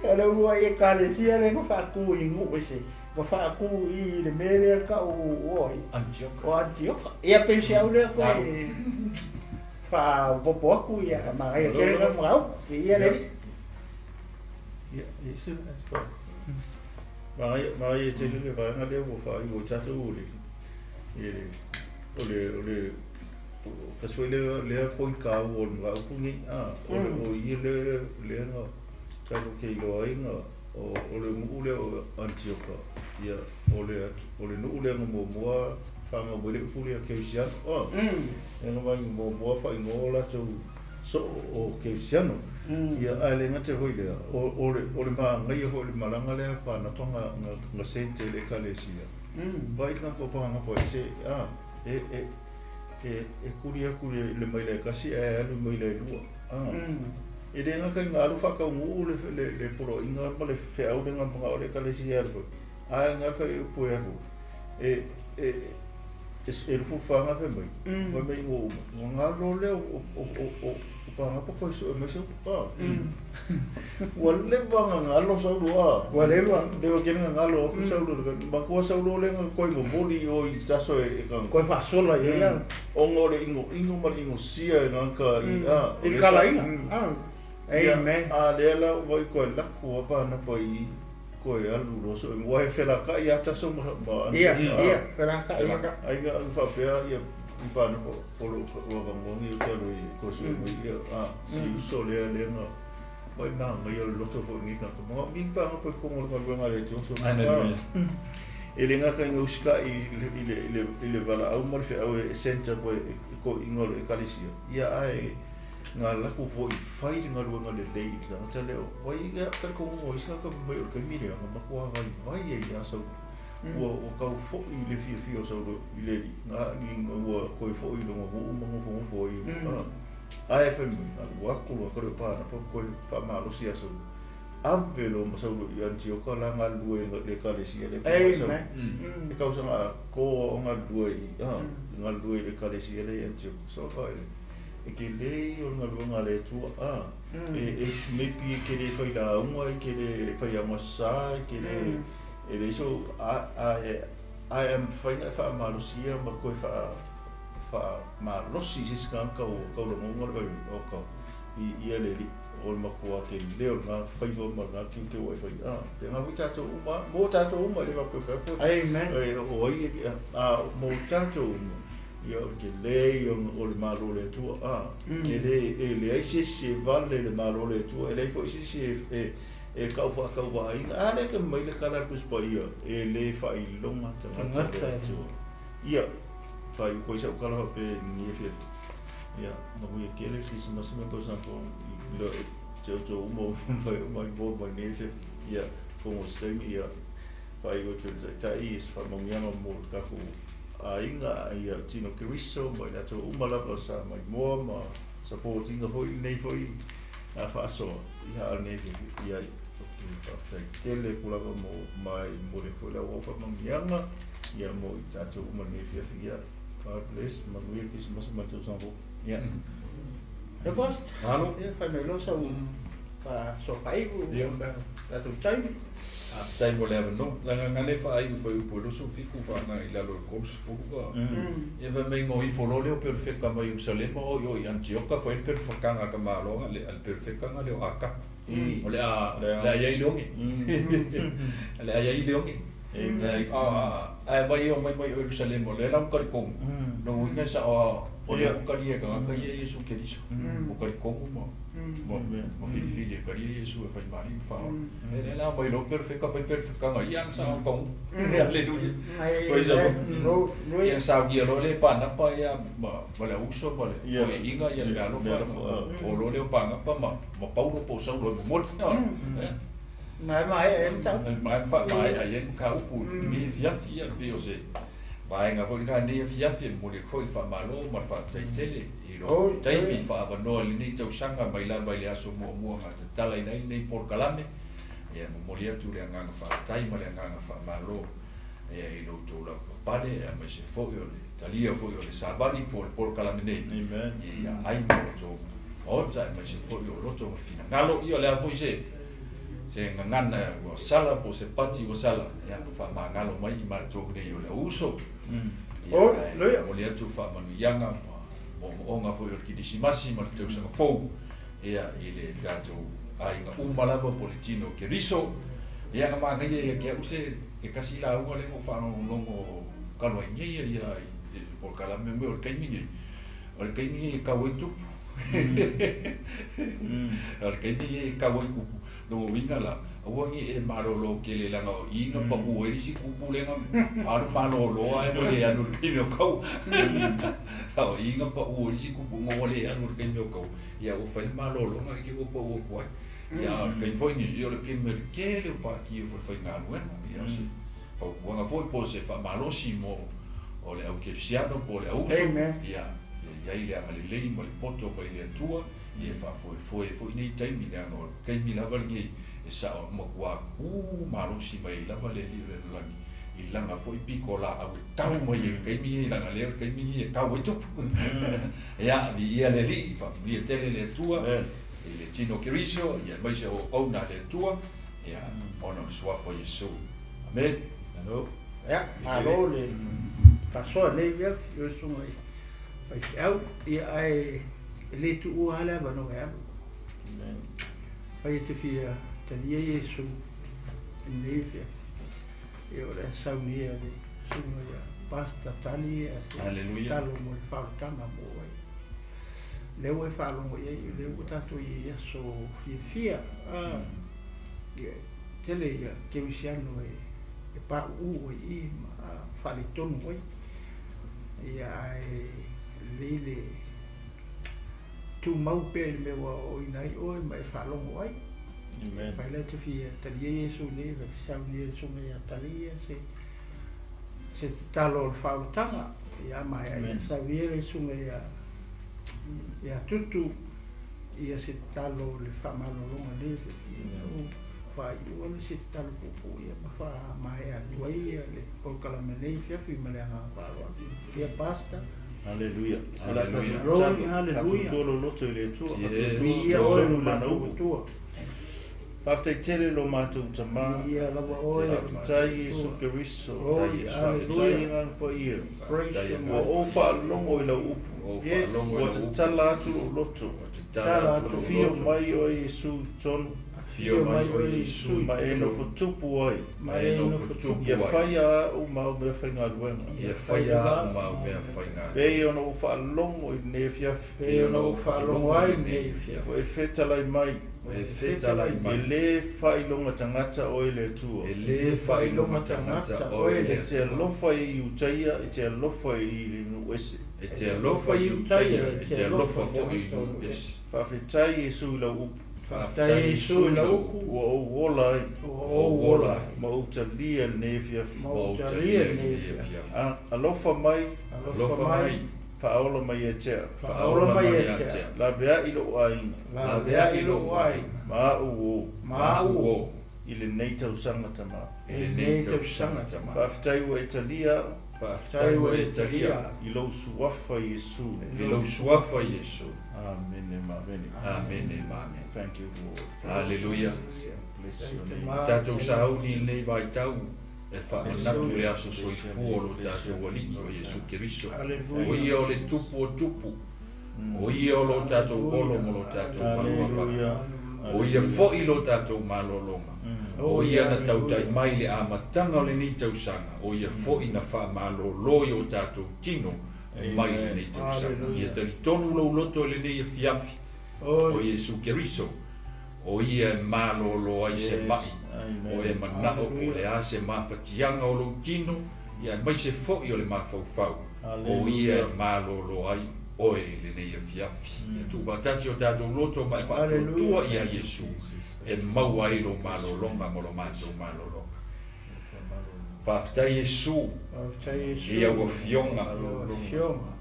O le uluai Ekalesia lea na faatu i nuu ese, na faatu i i le mea lea tau o ai? Antioka. O Antioka. Ia pei o si au lea koe faaopoopo atu ia, manaia tele lena mataupu. Viia le Alii. Ia, e se Manaia, manaia tele le vaega lea ua faaiu ai tatou o le, i le, o le, o le, kasi foi lea, lea point taua o le mataupu lenei, a, o le, o ia lea, lea na tatou te iloa ai na, o, o le nuu lea o Anitioka, ia, o le, o le nuu lea na muamua fanau mai le upu lea kerisiano, a, lea na mai muamua faaigoa o latou soo o kerisiano. Ia, ae le gata foi i lea, o, o le, o le manaia foi o le malaga lea a Panapa na, na, na sente i le Ekalesia. Vaai le tagata o Panapa e se, a, e, e, e, e kuli atu i le, le maila e tasi ae alu i maila e lua. A, e le gata ina alu faataunuu le, le, le poloaiga ma le feau lea na manao le Ekalesia e alu fai, ae na alu fai e upu e alu, e, e, e, e lufufa fai mai, fai mai ua uma, ona galo lea o, o, o, o, o Panapa koe sue mai sau a. Ua leva ona galo Saulo a. Ua leva. Leva tele na galo aku Saulo le matua Saulo lea na koe momoli i o i taso e e ka. Koe faasola i ai la. Ona o le inoino ma le inosia e gagata i a. I le kalaiga. Amen. A lea la ua i koe laku a Panapa i koe alu loa so ua he felakaʻi a taso ma ma Ia, ia, felakaʻi. Ai ga faapea ia i Panapa o lo ua vagogi o te alu i koe sue mai ia a si uso lea lea na mai manaia o le loto foi lenei tagata ma mi pa nga kongo le galuega a le Atua so Hallelujah. E le gata ina usitaʻi i le i le i le i le valaau ma le feau e centre koe e toeaiina o le ekalesia ia ae nga laku foi fai le galuega lelei i le tagata lea o wai ia talitonu o isi tagata mai o le taimi lea na matua vaivai ai ia Saulo ua ua tau foi i le fiafia o Saulo i le alii na alii ua toe foi i lona nuu ma nofonofo ai ae fai mai alu atu loa ka le o Panapa koe faamalosi ia Saulo ave loa ma Saulo i Anitioka la galulue i le ekalesia lea pe Saulo e tausaga atoa o galulue i galulue i le ekalesia lea i Anitioka so fa e tele ia o le galuega a le Atua a e e maybe e te le fai lauga e te le fai augasa e te le e leai so a a e ae a mafai ona e faamalosia ma toe faa faamalosi i se isi tagata ua taulagoga le vaivai o ka i ia le alii o le matua tele o lena faiva ma lena tiute ua e fai a pena foi tatou uma mo tatou uma e le faapea Amen. E o ai e a mo tatou uma ia o le tele ia o le Malo o le Atua a e le e leai se isi e vale le Malo o le Atua e leai foi se isi e e e tau faatauvaaina a lea ke mai le tala a le Tusi Paia e le faailoga tagata le Atua ia faaiu koe i sau tala faapea i lenei afiafi ia manuia tele Krisimasi ma le tausaga fou i lo te outou uma ua mafai ona maimoa mai lenei afiafi ia atonu o se taimi ia faaiu atu e le Taitai i se faamanuiaga mo le tatou aiga ia Tino Keriso ma i latou uma lava sa maimoa ma support ina foi lenei foi faasoa ia a o lenei afiafi ia ou te faafetai tele atu lava mo mai momoli atu foi lau au faamanuiaga ia mo i tatou uma lenei afiafi ia God bless manuia le Krisimasi ma le tausaga fou ia. Le Pastor, Malo. ia fai mai loa sau faasoa faaiu Ia. tatou taimi. Faafetai mo le avanoa. Leaga na le faaiu fuaiupu e 27 faaagaga i lalo o le 30 a. Ia fai mai na o ifo loa lea o Perofeka mai Ierusalema o i o i Anitioka fai ai le perofekanga a ka Malo a le perofeka lea o Akapo. O le a le a i ai le oge. O le a i ai le oge. Ae mai e omai mai o Ierusalema, o lea la ua talitonu. Lona uiga e sao lava, o lea ua talia e tagata ia Iesu Keriso. Ua talitonu ma ma filifili e talia Iesu e fai ma alii ma faaola. Ia lea la aumai loa perofeka fai perofekaga ia ana sao taunuu. Aleluia. Praise the Lord. Ia saunia loa le Panapa ia ma le auuso ma le toeaiina ia le meaalofa o loa lea o Panapa ma Paulo po o Saulo e momoli. Maemaea ai le mataupu. Maemaea ai le mataupu i lenei afiafi, ia pei o se vaega foi lena i lenei afiafi e momoli atu foi le faamalo ma le faafetai tele i lou taimi faaavanoa i lenei tausaga mai lava i le aso muamua na tatalaina ai lenei polokalame. Ia e momoli atu le agaga faafetai ma le agaga faamalo ia i lo outou lavapapale aemaise foi o le talia foi o le savali po o le polokalame nei ia ai ma outou maota aemaise foi o loto ma finagalo. Ia o le a foi se se gagana ua sala po o se pati ua sala, ia faamagalo mai i matou nei o le auuso. Ia ae momoli atu faamanuiaga ma moomooga foi o le Kerisimasi ma le tausaga fou ia i le tatou aiga uma lava po o le tino o Keriso. Ia na manaia ia te au se tasi lauga lea na ou faalogologo talu ai nei ia i le polokalame o le taimi nei, o le taimi nei e tau ai tupu. O le taimi nei e tau ai tupu. Lona uiga la, aua ne i e malolo tele leaga o i na pau ai le isi tupu lea na alu malolo ae ua le alu i le taimi o kau. A o i na pau ai le isi tupu ua le alu i le taimi o kau, ia ua fai le malologa i te i ua pau atu ai. Ia a o le taimi foi lenei, ia o le taimi o le tele o pākia foi le faigaluega. Ia o se fautuaga foi po o se faamalosi mo o le au kerisiano po o le auuso, ia ia i ai le agalelei ma le poto mai le Atua, ia e faafoefoe ai foi nei taimi, leaga o le taimi lava lenei e sao matua ku malosi mai ai lava le Alii o le lalolagi i lana foi pito laau e tau mai ai i le taimi lenei, leaga lea o le taimi lenei e tau ai tupu. Ia, viia le Alii, faamanuia tele le Atua i le tino o Keriso, ia aemaise o auauna a le Atua, ia, ona o le suafa o Iesu. Amene. Ia, malo le faasoa i lenei afiafi i lau susuga i faifeau, ia ae e le tuua lava le avanoa e alu. Fai e te fia talia Iesu i lenei afiafi, ia o le a saunia le susuga ia Pastor Tali ia se tatalo mo le faaolataga mo oe. Lea ua e faalogo i ai, o lea ua tatou i ai i aso fiafia, ia tele ia kerisiano e pauu ai i i ma faaletonu ai. Ia ae lelei le tumau pea i le mea ua aoaoina ai oe ma e faalogo ai. Afai la e te fia talia Iesu nei, saunia le susuga ia Tali ia se se tatalo o le faaolataga. Ia maea ia saunia le susuga ia ia Tutu ia se tatalo o le faamalologa nei faaiua le se tatalo puupuu ia ma faamaea atu ai ia le polokalame nei afiafi ma le agaga faaaloalo. Ia Pastor. Haleluia. Glory, haleluia. Faatuatua lou loto i le Atua, Yes. Viia faatuatua oe tonu lo lana matou upu. Atua. Faafetai tele lo matou Tama. Viia lava oe lo Faafetai Iesu Atua. Keriso. Glory, Faafetai haleluia. agaga paia. Praise your Ua ou faalogo i lau upu. Yes. Ua tatala atu lou loto. Tatala atu lou Afio loto. mai oe Iesu i totonu. Afio mai oe Iesu i Ma e totonu. nofo tupu ai. Ma e nofo tupu Ia ai. faia a'u ma au meafaigaluega. Ia faia a'u ma au meafaigaluega. Pei ona ou faalogo i lenei afiafi. Pei ona ou faalogo ai i lenei afiafi. Ua e fetalai mai. Ua e fetalai mai. E lē faailoga tagata oe le Atua. E lē faailoga tagata oe le E te Atua. alofa i Iutaia, e te alofa i le nuu ese. E te alofa i Iutaia, e te alofa foi i nuu ese. Faafetai Iesu i lau upu. Faafetai Iesu i lau upu. Ua ou ola ai. Ua ou ola ai. Ma ou talia i lenei afiafi. Ma ou talia i lenei afiafi. Alofa mai. Alofa mai. Faaola mai ia te au. Faaola mai ia te au. Laveai lou aiga. Laveai lou aiga. Ma a'u o. Ma a'u o. I lenei tausaga Tama. I lenei tausaga Tama. Faafetai ua e talia a'u. Faafetai ua e talia. I lou suafa Iesu. I lou suafa Iesu. Amene ma amene. Amene ma amene. Thank you, Lord. Hallelujah. Bless your name. Tatou sauni i lenei vaitau e faamanatu le aso soifua o lo tatou Alii o Iesu Keriso. O ia o le tupu o tupu. O ia o lo tatou olo ma lo tatou maluapapa. O ia foi lo tatou malologa. O ia na tautai mai le amataga o lenei tausaga. O ia foi na faamalōlō i o tatou tino mai lenei tausaga. Ia talitonu lou loto i lenei afiafi o Iesu Keriso. O ia e malōlō ai se ma'i. O e mana'o po o le a se mafatiaga o lou tino, ia aemaise fo'i o le mafaufau. O ia e malōlō ai oe i lenei afiafi. Ia tuufaatasi o tatou loto ma e faatuatua ia Iesu e maua ai lou malologa ma lo matou malologa. Faafetai Iesu i au afioga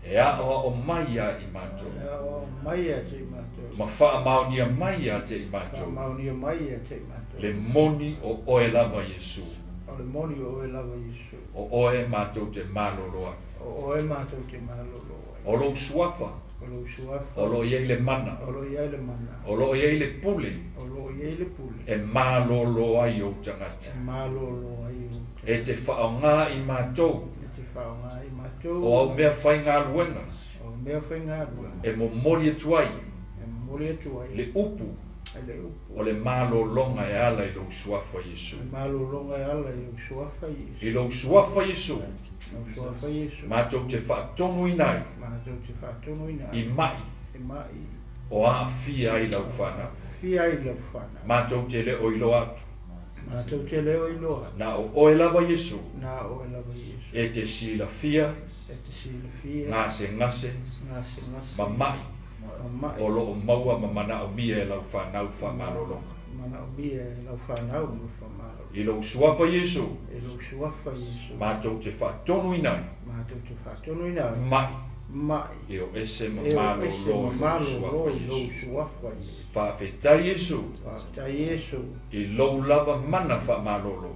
e aoao mai ia i matou ma faamaonia mai ia te i matou le moni o oe lava Iesu. O oe matou te malolo ai. O lou suafa o loo i ai le mana, o loo i ai le pule e malōlō ai ou tagata. E te faaaogā i matou o au mea faigaluega e momoli atu ai le upu o le malologa e ala i lou suafa Iesu. I lou suafa Iesu, matou te faatonuina ai i ma'i o aafia ai lau fanau. Matou te le o iloa atu. Na o oe lava Iesu e te silafia gasegase ma ma'i o loo maua ma manaomia e lau fanau faamalologa. I lou suafa Iesu, matou te faatonuina ai ma'i e o ese ma malōlō i lou suafa Iesu. Faafetai Iesu i lou lava mana faamalōlō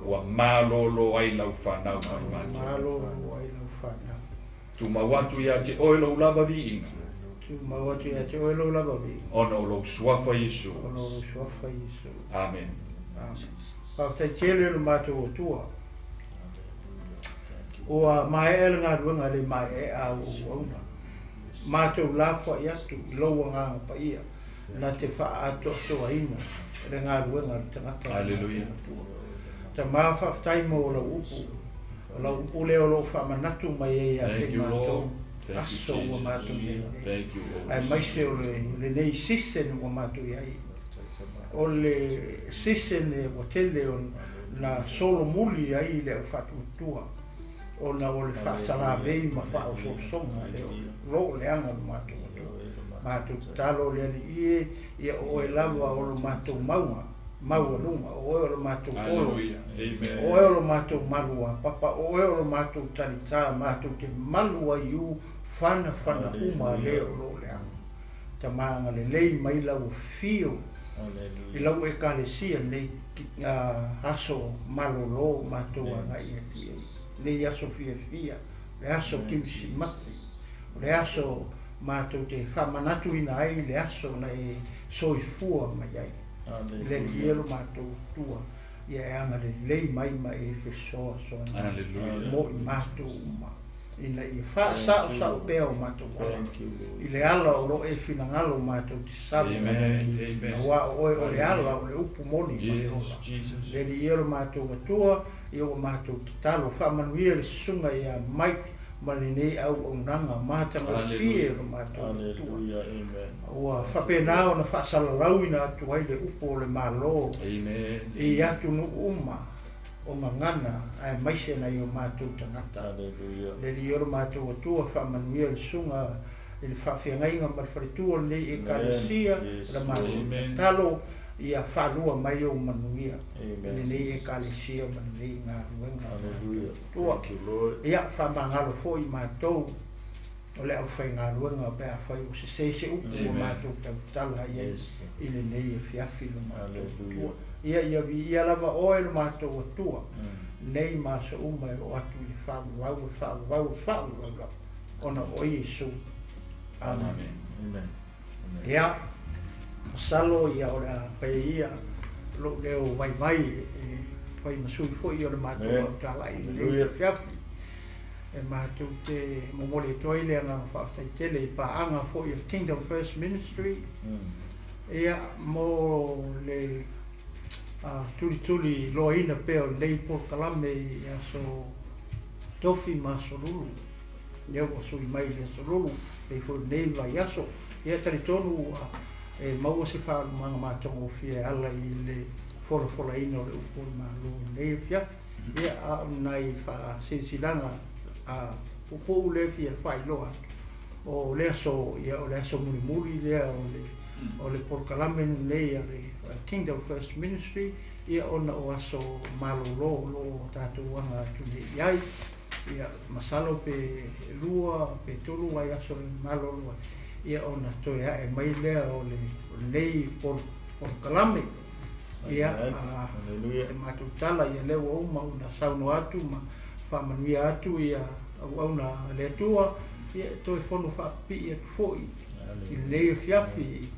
ua malōlō ai lau fanau ma i matou. Tumau atu ia te oe lou lava viiga ona o lou suafa Iesu. Amen. Faafetai tele le matou Atua. Ua maea le galuega le maeaea au auauna. Matou lafoai atu i lou agaga paia na te faaatoatoaina le galuega a le tagata. Hallelujah. Tama, faafetai mo lau upu. O lau upu lea o loo faamanatu mai ai ia te matou aso ua matou i ai nei. Aemaise o lenei season ua matou i ai. O le season ua tele na solomuli ai le aufaatuatua ona o le faasalavei ma faaososoga lea o loo leaga o le matou Atua. Matou tatalo le Alii e, ia o oe lava o lo matou mauga maualuga, o oe o lo matou olo, o oe o lo matou malu apapa, o oe o lo matou talitā, matou te malu ai u fanafana uma lea o loo leaga. Tama, agalelei mai lau afio i lau ekalesia nei aso malōlō matou agai atu i ai. Nei aso fiafia, le aso Kerisimasi, o le aso matou te faamanatuina ai le aso na e soifua mai ai. I le Alii e lo matou Atua, ia e agalelei mai ma e fesoasoani mo i matou uma, ina ia faasaosao pea o matou ala i le ala o loo e finagalo matou te salu ai, auā o oe o le ala o le upu moni ma le ola. Le Alii e lo matou Atua, ia ua matou tatalo faamanuia le susuga ia Mike ma lenei auaunaga matagofie o lo matou Atua, ua faapena ona faasalalauina atu ai le upu o le Malo i atunuu uma o gagana aemaise nai o matou tagata. Le Alii o lo matou Atua, faamanuia le susuga i le faafeagaiga ma le faletua o lenei ekalesia. O le matou tatalo ia faalua mai ou manuia i lenei ekalesia ma lenei galuega o matou Atua. Ia faamagalo foi matou O le aufaigaluega pe afai ua sesē se upu ua matou tautala i ai i lenei afiafi lo matou Atua. Ia, ia viia lava Oe lo matou Atua, nei ma aso uma e oo atu i le faavavau, e faavavau, e faavavau lava, ona o Oe Iesu. Amene. Ia, masalo ia o le a faia ia lou leo vaivai e fai ma sui foi o le matou autalai i lenei afiafi. E matou te momoli atu ai le agaga faafetai tele i paaga foi a le Kingdom First Ministry, ia, mo le tulituli loaina pea o lenei polokalame i aso Tofi ma aso Lulu. Lea ua sui mai i le aso Lulu, pei foi o lenei vaiaso. Ia, talitonu ua e maua se faalumaga matagofie e ala i le folafolaina o le upu o le Malo i lenei afiafi. Ia, a o nai faasilasilaga a puupuu lea e fia faailoa atu, o le aso, ia, o le aso mulimuli lea o le polokalame lenei a le Kingdom First Ministry, ia, ona o aso malolo o lo o tatou aga atu nei i ai. Ia, masalo pe 2 pe 3 vaiaso e malolo ai, ia, ona toe ae mai lea o lenei polokalame. Ia, e matou tala, ia, lea ua uma ona saunoa atu ma faamanuia atu ia auauna a le Atua. Ia, e toe fono faapipii atu foi i lenei afiafi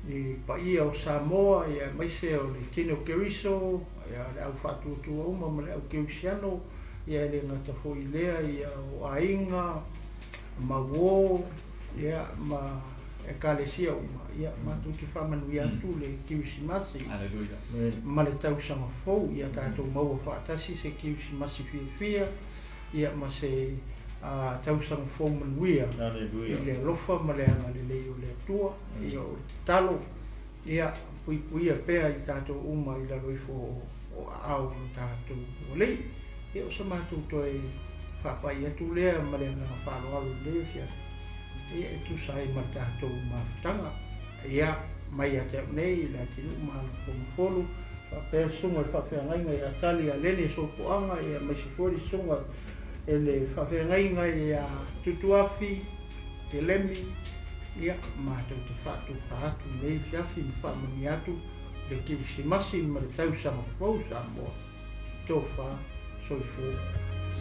i paia o Samoa, ia, aemaise o le tino Keriso, ia, le au faatuatua uma ma le au kerisiano, ia, e le gata foi i lea, ia, o aiga ma uō, ia, ma ekalesia uma. Ia, matou te faamanuia atu le Kerisimasi ma le tausaga fou. Ia tatou maua faatasi se Kerisimasi fiafia, ia, ma se tausaga fou manuia i le alofa ma le agalelei o le Atua. Ia, o le tatalo, ia puipuia pea i tatou uma i lalo ifo o aao o lo tatou Alii. Ia, o sa matou toe faapai atu lea ma le agaga faaaloalo i lenei afiafi, ia, e tusa ai ma le tatou mafutaga. Ia, mai ia te au nei le atinuu ma Alofolofolu, faapea le susuga i le faafeagaiga ia Tali ia Lele Sopoaga, ia, aemaise foi le susuga e le faafeagaiga ia Tutuafi Kelemi. Ia, matou te faatofa atu lenei afiafi ma faamanuia atu le Kerisimasi ma le tausaga fou Samoa. Tofa, soifua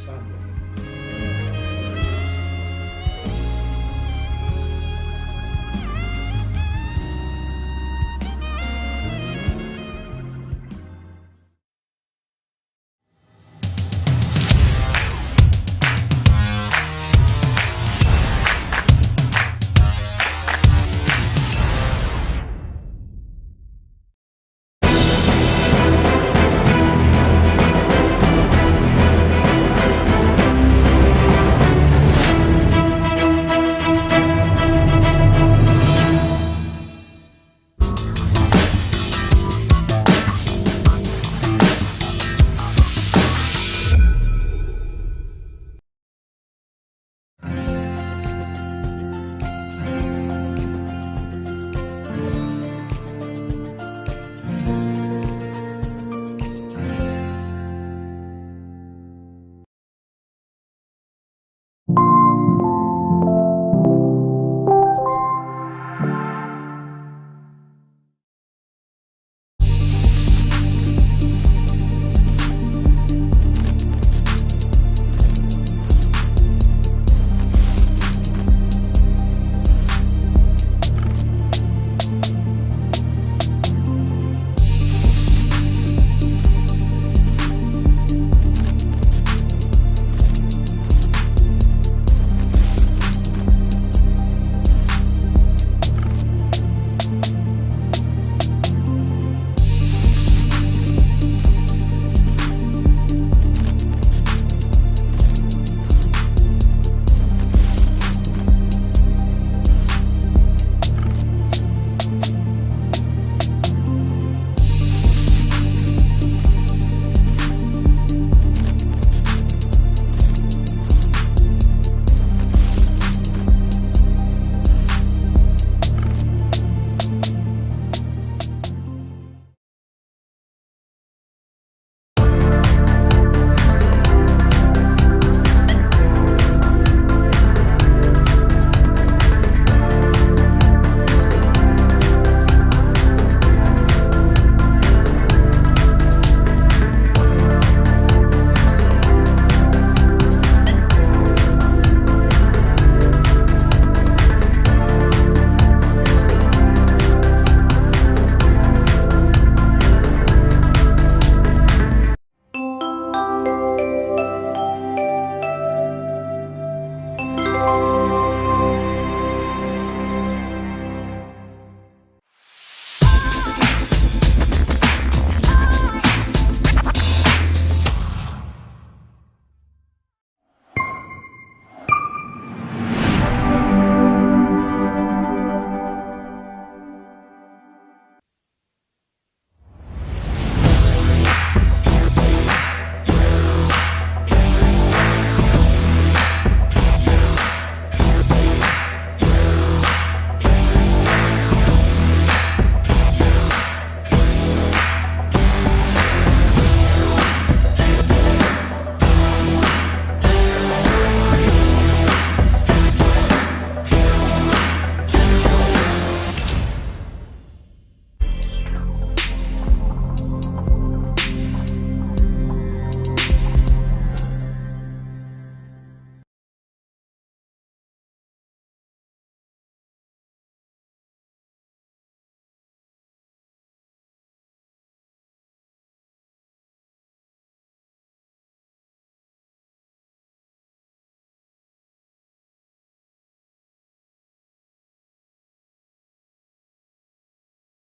Samoa.